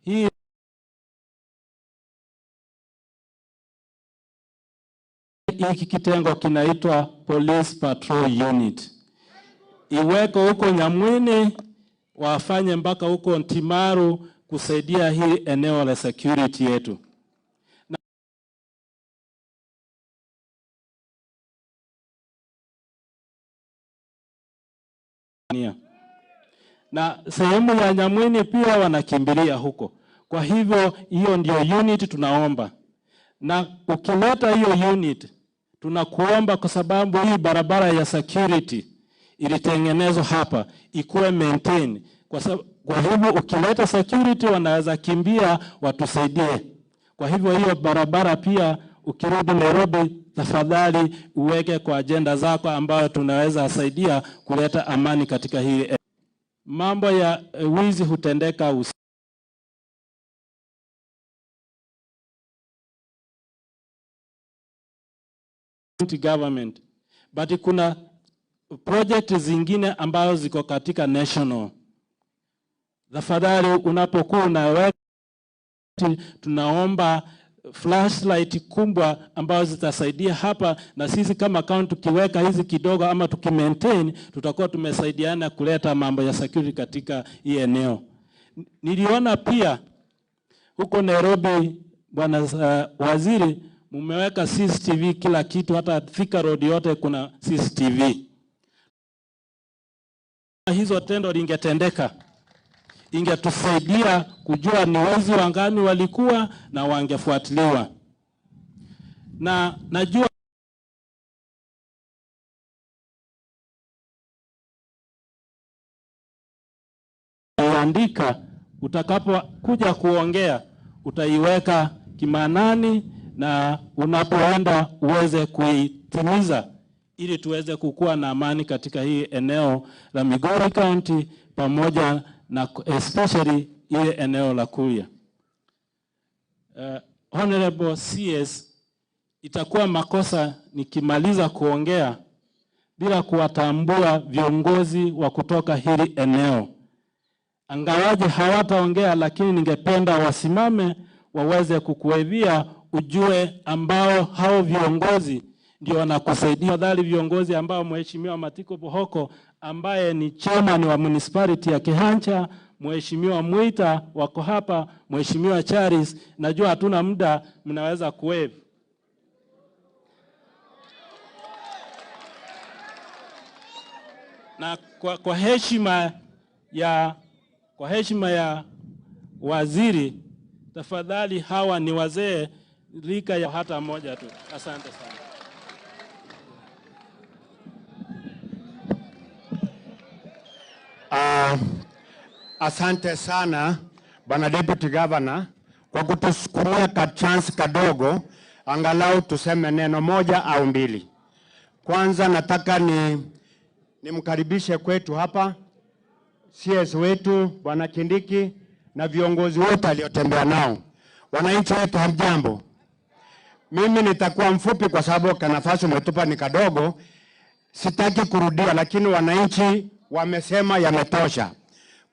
hii hiki kitengo kinaitwa Police Patrol Unit iweko huko Nyamwini wafanye mpaka huko Ntimaru kusaidia hii eneo la security yetu. Na sehemu ya Nyamwini pia wanakimbilia huko. Kwa hivyo hiyo ndio unit tunaomba. Na ukileta hiyo unit tunakuomba, kwa sababu hii barabara ya security ilitengenezwa hapa ikuwe maintain. Kwa hivyo ukileta security wanaweza kimbia watusaidie. Kwa hivyo hiyo barabara pia ukirudi Nairobi tafadhali uweke kwa agenda zako ambayo tunaweza saidia kuleta amani katika hii. Mambo ya wizi hutendeka usiku. Government. But kuna project zingine ambazo ziko katika national. Tafadhali unapokuwa unaweka, tunaomba flashlight kubwa ambazo zitasaidia hapa, na sisi kama county tukiweka hizi kidogo ama tukimaintain, tutakuwa tumesaidiana kuleta mambo ya security katika hii eneo. Niliona pia huko Nairobi, bwana waziri, mumeweka CCTV kila kitu, hata Thika Road yote kuna CCTV. Hizo tendo lingetendeka, ingetusaidia kujua ni wezi wangani walikuwa na wangefuatiliwa. Na najua uandika, utakapokuja kuongea utaiweka kimanani, na unapoenda uweze kuitimiza ili tuweze kukua na amani katika hii eneo la Migori County pamoja na especially ile eneo la Kuria. Honorable CS, itakuwa makosa nikimaliza kuongea bila kuwatambua viongozi wa kutoka hili eneo. Angawaje hawataongea, lakini ningependa wasimame waweze kukuevia ujue ambao hao viongozi ndio wanakusaidia. Fadhali viongozi ambao Mheshimiwa Matiko Bohoko ambaye ni chairman wa municipality ya Kehancha, Mheshimiwa Mwita wako hapa, Mheshimiwa Charis, najua hatuna muda, mnaweza kuwave. Na kwa heshima ya waziri, tafadhali hawa ni wazee rika ya hata moja tu. Asante sana. Asante sana Bwana Deputy Governor kwa kutusukumia ka chance kadogo angalau tuseme neno moja au mbili. Kwanza nataka nimkaribishe kwetu hapa CS wetu Bwana Kindiki na viongozi wote aliotembea nao. Wananchi wetu hamjambo. Mimi nitakuwa mfupi kwa sababu kwa nafasi umetupa ni kadogo. Sitaki kurudia, lakini wananchi wamesema yametosha.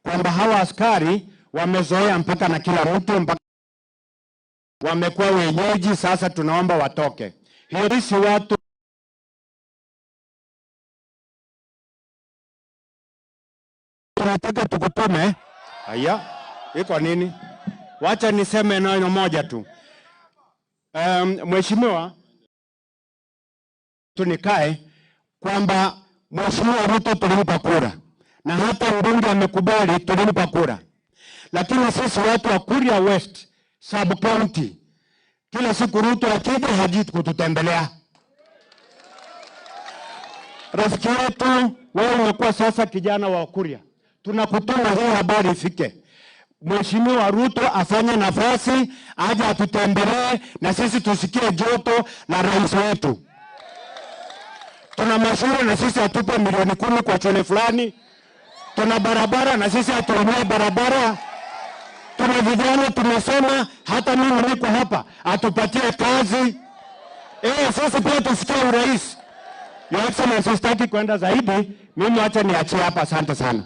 Kwamba hawa askari wamezoea mpaka na kila mtu, mpaka wamekuwa wenyeji, sasa tunaomba watoke. Hiyo si watu tunataka tukutume. Haya, iko nini? Wacha niseme neno moja tu. Mheshimiwa, tunikae kwamba Mheshimiwa Ruto tulimpa kura, na hata mbunge amekubali tulimpa kura. Lakini sisi watu wa Kuria West sub county, kila siku Ruto akija haji kututembelea. Rafiki yetu, wewe umekuwa sasa kijana wa Kuria, tunakutuma hii habari ifike. Mheshimiwa Ruto afanye nafasi aje atutembelee na sisi tusikie joto la rais wetu. Tuna mashule na sisi atupe milioni 10 kwa shule fulani. Tuna barabara na sisi atuonee barabara. Tuna vijana tumesoma, hata mimi niko hapa, atupatie kazi. Sisi pia tusikie urais. Your Excellency, sitaki kwenda zaidi, mimi acha niachie hapa. Asante sana.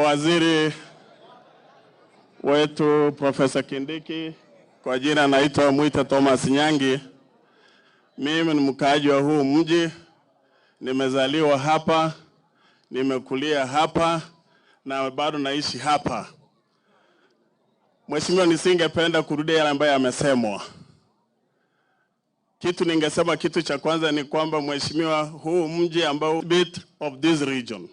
Waziri wetu Professor Kindiki, kwa jina naitwa Mwita Thomas Nyangi. Mimi ni mkaaji wa huu mji, nimezaliwa hapa, nimekulia hapa na bado naishi hapa. Mheshimiwa, nisingependa kurudia yale ambayo yamesemwa. Kitu ningesema, kitu cha kwanza ni kwamba mheshimiwa, huu mji ambao bit of this region.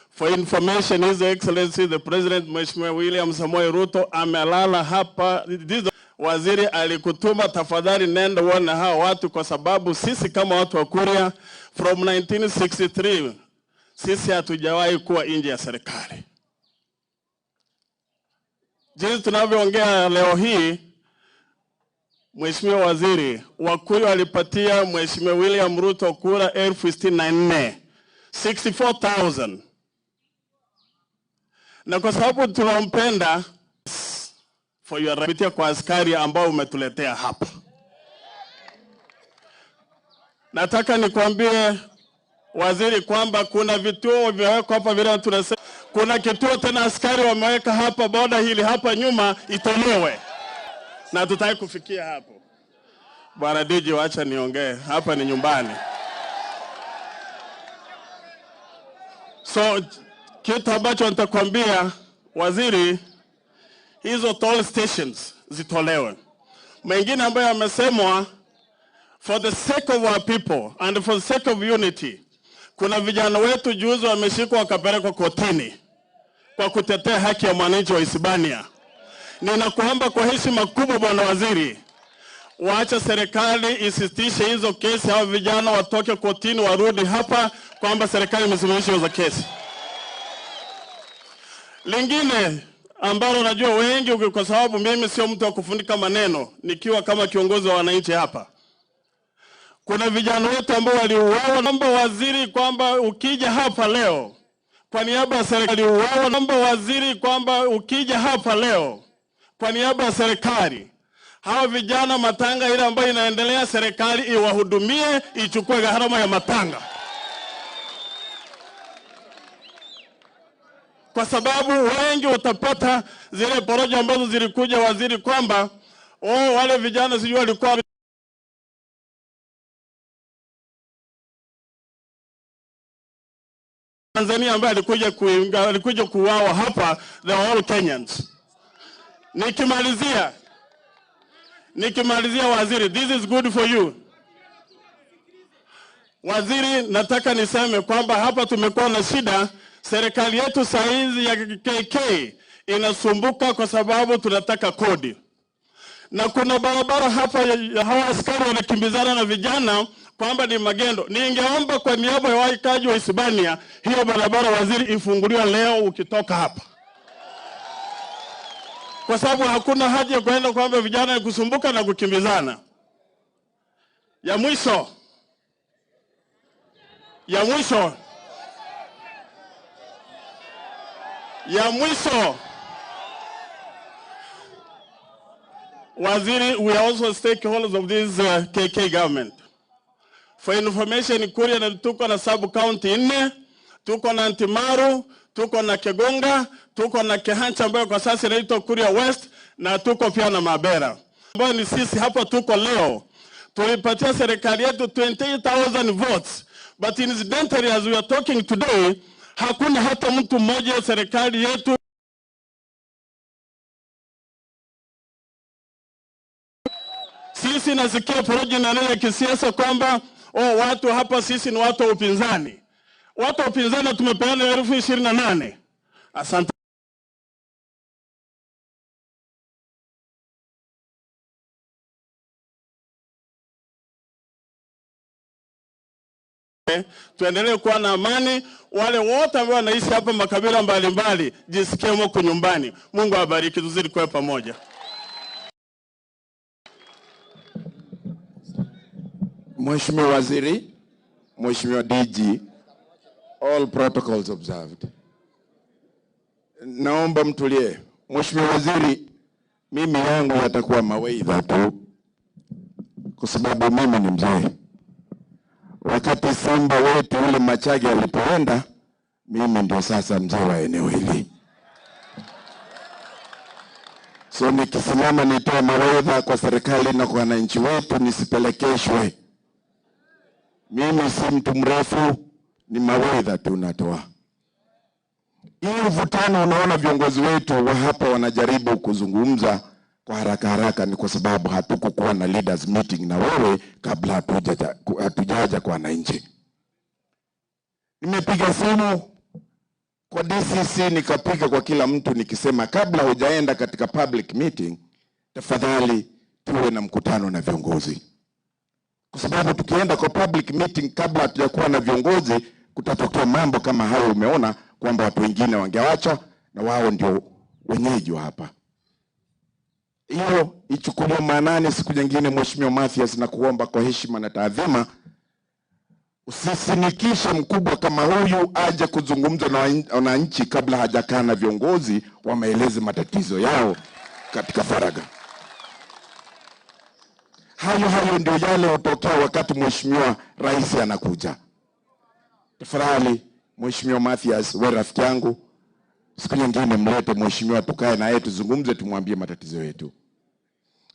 For information, His Excellency the President Mheshimiwa William Samoei Ruto amelala hapa. This waziri alikutuma, tafadhali nenda uone hawa watu, kwa sababu sisi kama watu wa Kuria from 1963 sisi hatujawahi kuwa nje ya serikali. Jinsi tunavyoongea leo hii, Mheshimiwa Waziri, Wakuria walipatia Mheshimiwa William Ruto kura 64,000, 64,000. Na kwa sababu tunampenda, for your kupitia kwa askari ambao umetuletea hapa. Nataka nikwambie waziri kwamba kuna vituo vimewekwa hapa, vile tunasema kuna kituo tena askari wameweka hapa boda hili hapa nyuma itolewe. Na tutaki kufikia hapo. Bwana DJ, wacha niongee, hapa ni nyumbani. So kitu ambacho nitakwambia waziri, hizo toll stations zitolewe. Mengine ambayo yamesemwa, for the sake of our people and for the sake of unity, kuna vijana wetu juzi wameshikwa wakapelekwa kotini kwa kutetea haki ya mwananchi wa Isibania. Ninakuomba kwa heshima kubwa bwana waziri, waacha serikali isitishe hizo kesi, hao vijana watoke kotini warudi hapa kwamba serikali imesimamisha hizo kesi. Lingine ambalo najua wengi, kwa sababu mimi sio mtu wa kufunika maneno, nikiwa kama kiongozi wa wananchi hapa, kuna vijana wetu ambao waliuawa. Naomba waziri kwamba ukija hapa leo kwa niaba ya serikali, naomba waziri kwamba ukija hapa leo kwa niaba ya serikali, hawa vijana matanga ile ambayo inaendelea, serikali iwahudumie, ichukue gharama ya matanga. Kwa sababu wengi watapata zile porojo ambazo zilikuja waziri kwamba oh, wale vijana sijui walikuwa Tanzania ambaye alikuja kuuawa hapa, they are all Kenyans. Nikimalizia waziri, this is good for you. Waziri, nataka niseme kwamba hapa tumekuwa na shida. Serikali yetu saizi ya KK inasumbuka kwa sababu tunataka kodi. Na kuna barabara hapa ya hawa askari wanakimbizana na vijana kwamba ni magendo. Ningeomba kwa niaba ya wakazi wa Isibania, hiyo barabara waziri ifunguliwe leo ukitoka hapa. Kwa sababu hakuna haja kwenda kwamba vijana kusumbuka na kukimbizana. Ya mwisho, waziri, we are also stakeholders of this KK government. For information, Kuria na tuko na sub county 4, tuko na Ntimaru, tuko na Kegonga, tuko na Kehancha ambayo kwa sasa inaitwa Kuria West, na tuko pia na Mabera. Ambayo ni sisi hapa tuko leo. Tulipatia serikali yetu 28,000 votes, but incidentally as we are talking today, hakuna hata mtu mmoja serikali yetu Sisi nasikia porojo na neno ya kisiasa kwamba oh, watu hapa sisi ni watu wa upinzani. Watu wa upinzani tumepeana 28,000. Asante. Tuendelee kuwa na amani. Wale wote ambao wanaishi hapa makabila mbalimbali, jisikie mko nyumbani. Mungu awabariki, tuzidi kuwa pamoja. Mheshimiwa Waziri, Mheshimiwa DG, all protocols observed. Naomba mtulie. Mheshimiwa Waziri, mimi yangu yatakuwa mawaidha tu, kwa sababu mimi ni mzee. Wakati simba wetu ule Machage alipoenda, mimi ndio sasa mzee wa eneo hili. So nikisimama nitoe mawaidha kwa serikali na kwa wananchi wetu, nisipelekeshwe. Mimi si mtu mrefu, ni mawaidha tu natoa. Hii mvutano unaona viongozi wetu wa hapa wanajaribu kuzungumza kwa haraka haraka, ni kwa sababu hatukukuwa na leaders meeting na wewe kabla hatujaja kwa wananchi. Nimepiga simu kwa DCC, nikapiga kwa kila mtu nikisema kabla hujaenda katika public meeting, tafadhali tuwe na mkutano na viongozi. Kwa sababu tukienda kwa public meeting kabla hatujakuwa na viongozi, kutatokea mambo kama hayo. Umeona kwamba watu wengine wangewacha na wao ndio wenyeji wa hapa. Hiyo ichukuliwe maanani siku nyingine. Mheshimiwa Mathias, na kuomba kwa heshima na taadhima, usisinikishe mkubwa kama huyu aje kuzungumza na wananchi kabla hajakaa na viongozi wameeleze matatizo yao katika faragha. Hayo hayo ndio yale hutokea wakati Mheshimiwa Rais anakuja. Tafadhali Mheshimiwa Mathias, wewe rafiki yangu, siku nyingine mlete mheshimiwa, tukae na yeye tuzungumze, tumwambie matatizo yetu.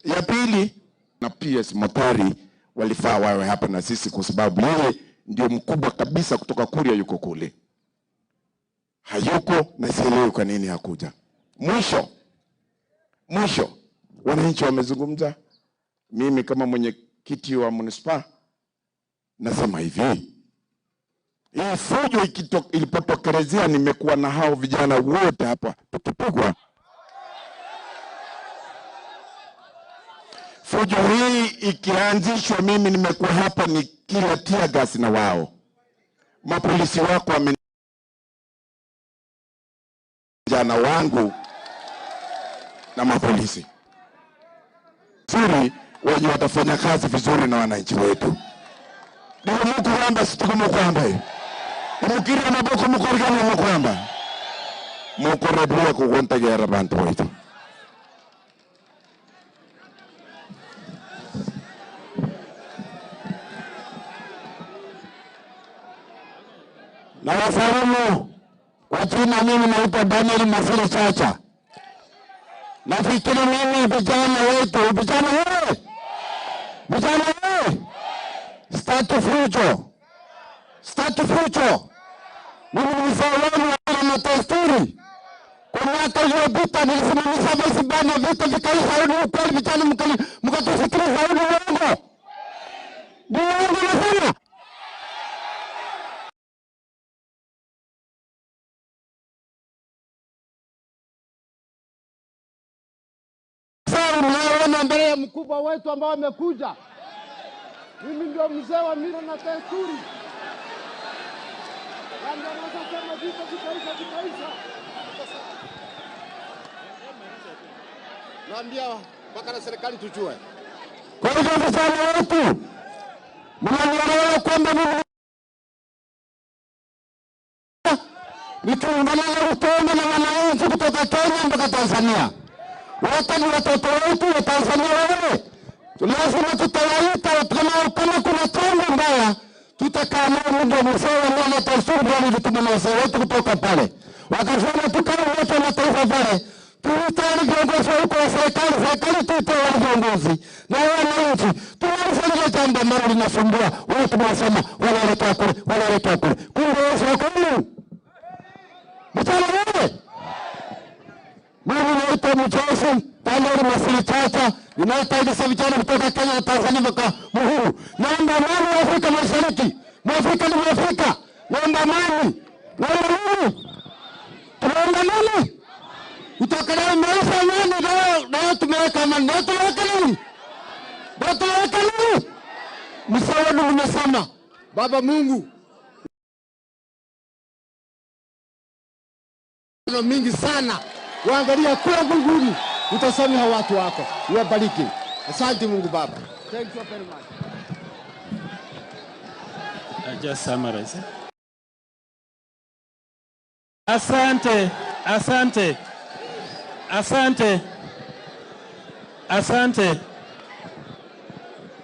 Ya pili, na PS Motari walifaa wawe hapa na sisi, kwa sababu yeye ndio mkubwa kabisa kutoka Kuria, yuko kule. Hayuko na sielewi kwa nini hakuja. Mwisho wananchi wamezungumza. Mimi kama mwenyekiti wa manispaa nasema hivi, hii fujo ilipotokelezea, nimekuwa na hao vijana wote hapa tukipigwa. Fujo hii ikianzishwa, mimi nimekuwa hapa ni kila tear gas na wao. Mapolisi wako vijana wangu na mapolisi vizuri, wenye watafanya kazi vizuri na wananchi wetu. Ndio mukuramba situkumukamba. Mukira maboko mukorigana mukuramba. Mukorebua kugontegera bantu wetu. Na wasalimu kwa jina, mimi naitwa Daniel Masiri Chacha. Nafikiri mimi vijana wetu, vijana wewe, vijana wewe, start fujo, start fujo. Mimi ni mzee wenu wa desturi. Kwa miaka iliyopita nilisimamisha basi vita vikaisha. Ni ukweli vijana, mkatufikiri ni uongo. Ni uongo nasema. Mbele ya mkubwa wetu ambao amekuja. Mimi ndio mzee wa mila na desturi. Ndio nasema vita vikaisha, vikaisha. Naambia mpaka na serikali tujue. Kwa hivyo vijana wetu, mnanielewa kwamba mimi nikiungana na Ruto na wananchi kutoka Kenya mpaka Tanzania. Wote ni watoto wetu wa Tanzania wewe. Lazima tutawaita kama kuna chombo mbaya, tutakaa nao. Ndio mzee wa mila na desturi, ndio alituma na wazee wetu kutoka pale. Wakasema tukae wote na taifa pale. Tuite wale viongozi huko wa serikali, serikali tuite wale viongozi na wananchi. Tuwafanyie jambo ambalo linasumbua. Wao tumewasema wanaelekea kule, wanaelekea kule. Kumbe wao wako huko. Mtala wewe. Mimi naitwa Mchofu Daniel Masiri Chacha, ninaita vijana kutoka Kenya na Tanzania mpaka Muhuru. Naomba amani wa Afrika Mashariki. Mwafrika ni Mwafrika. Naomba amani. Naomba nini? Tunaomba nini? Kutoka leo maisha amani, leo tumeweka amani. Leo tumeweka nini? Leo tumeweka nini? Msawadu umesema, Baba Mungu mingi sana. Waangalia kule mbinguni, utasamehe watu wako. Uwabariki. Asante Mungu Baba. Thank you very much. I just summarize. Asante, asante. Asante. Asante.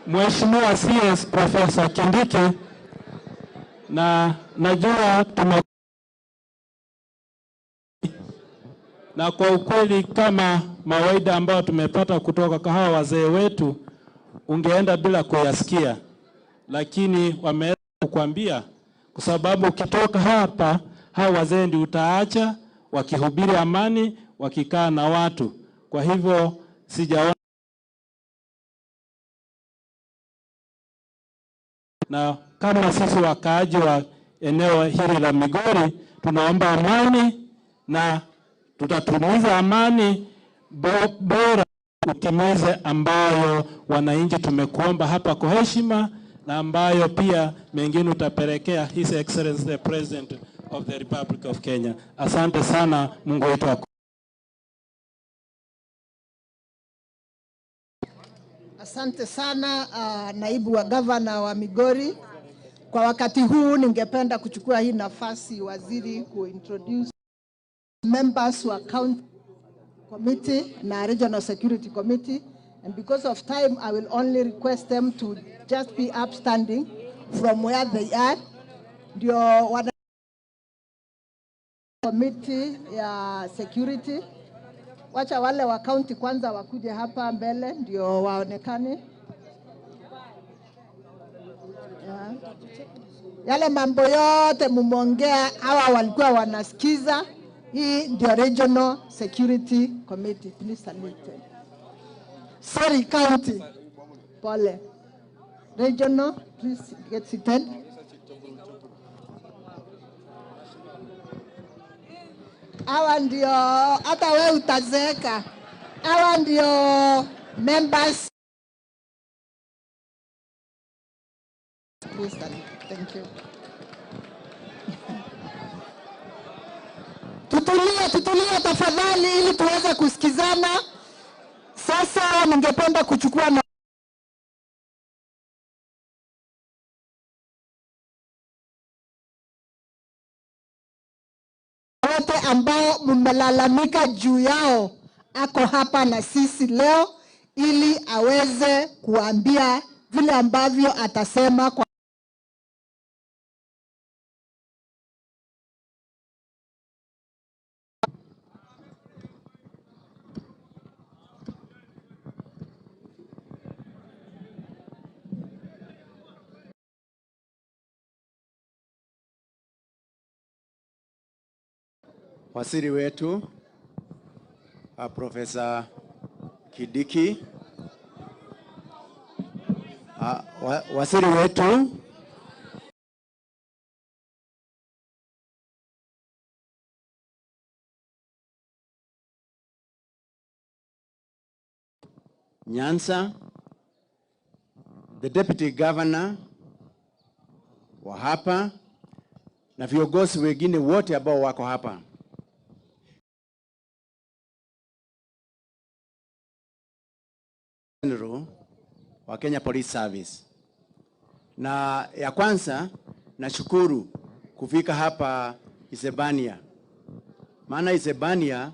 Mheshimiwa CS Professor Kindiki, na najua na kwa ukweli kama mawaida ambayo tumepata kutoka kwa hawa wazee wetu, ungeenda bila kuyasikia, lakini wame kukuambia, kwa sababu ukitoka hapa hawa wazee ndio utaacha wakihubiri amani, wakikaa na watu. Kwa hivyo sijaona, na kama sisi wakaaji wa eneo hili la Migori tunaomba amani na tutatumiza amani bora utimize ambayo wananchi tumekuomba hapa kwa heshima, na ambayo pia mengine utapelekea His Excellency the President of the Republic of Kenya. Asante sana, Mungu wetu akubariki. Asante sana naibu wa gavana wa Migori. Kwa wakati huu ningependa kuchukua hii nafasi waziri kuintroduce members wa county committee na regional security committee, and because of time I will only request them to just be upstanding from where they are. Ndio wana committee ya security, wacha wale wa county kwanza wakuje hapa mbele ndio waonekane. Yeah. Yale mambo yote mumeongea hawa walikuwa wanasikiza. Hii ndio Regional Security Committee. Please salute. Sorry, county. Pole. Regional, please get seated. Hawa ndio, hata wewe utazeeka. Hawa ndio members. Please salute. Thank you. Tutulie, tutulie tafadhali ili tuweze kusikizana. Sasa ningependa kuchukua na wote ambao mmelalamika juu yao ako hapa na sisi leo ili aweze kuambia vile ambavyo atasema kwa Waziri wetu Profesa Kindiki, waziri wetu Nyanza, the Deputy Governor wa hapa na viongozi wengine wote ambao wako hapa. General wa Kenya Police Service. Na ya kwanza nashukuru kufika hapa Isebania. Maana Isebania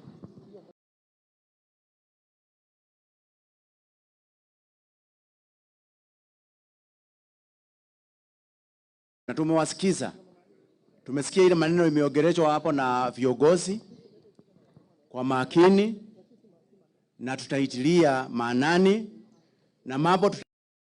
na tumewasikiza. Tumesikia ile maneno imeongeleshwa hapo na viongozi kwa makini, na tutaitilia maanani na mambo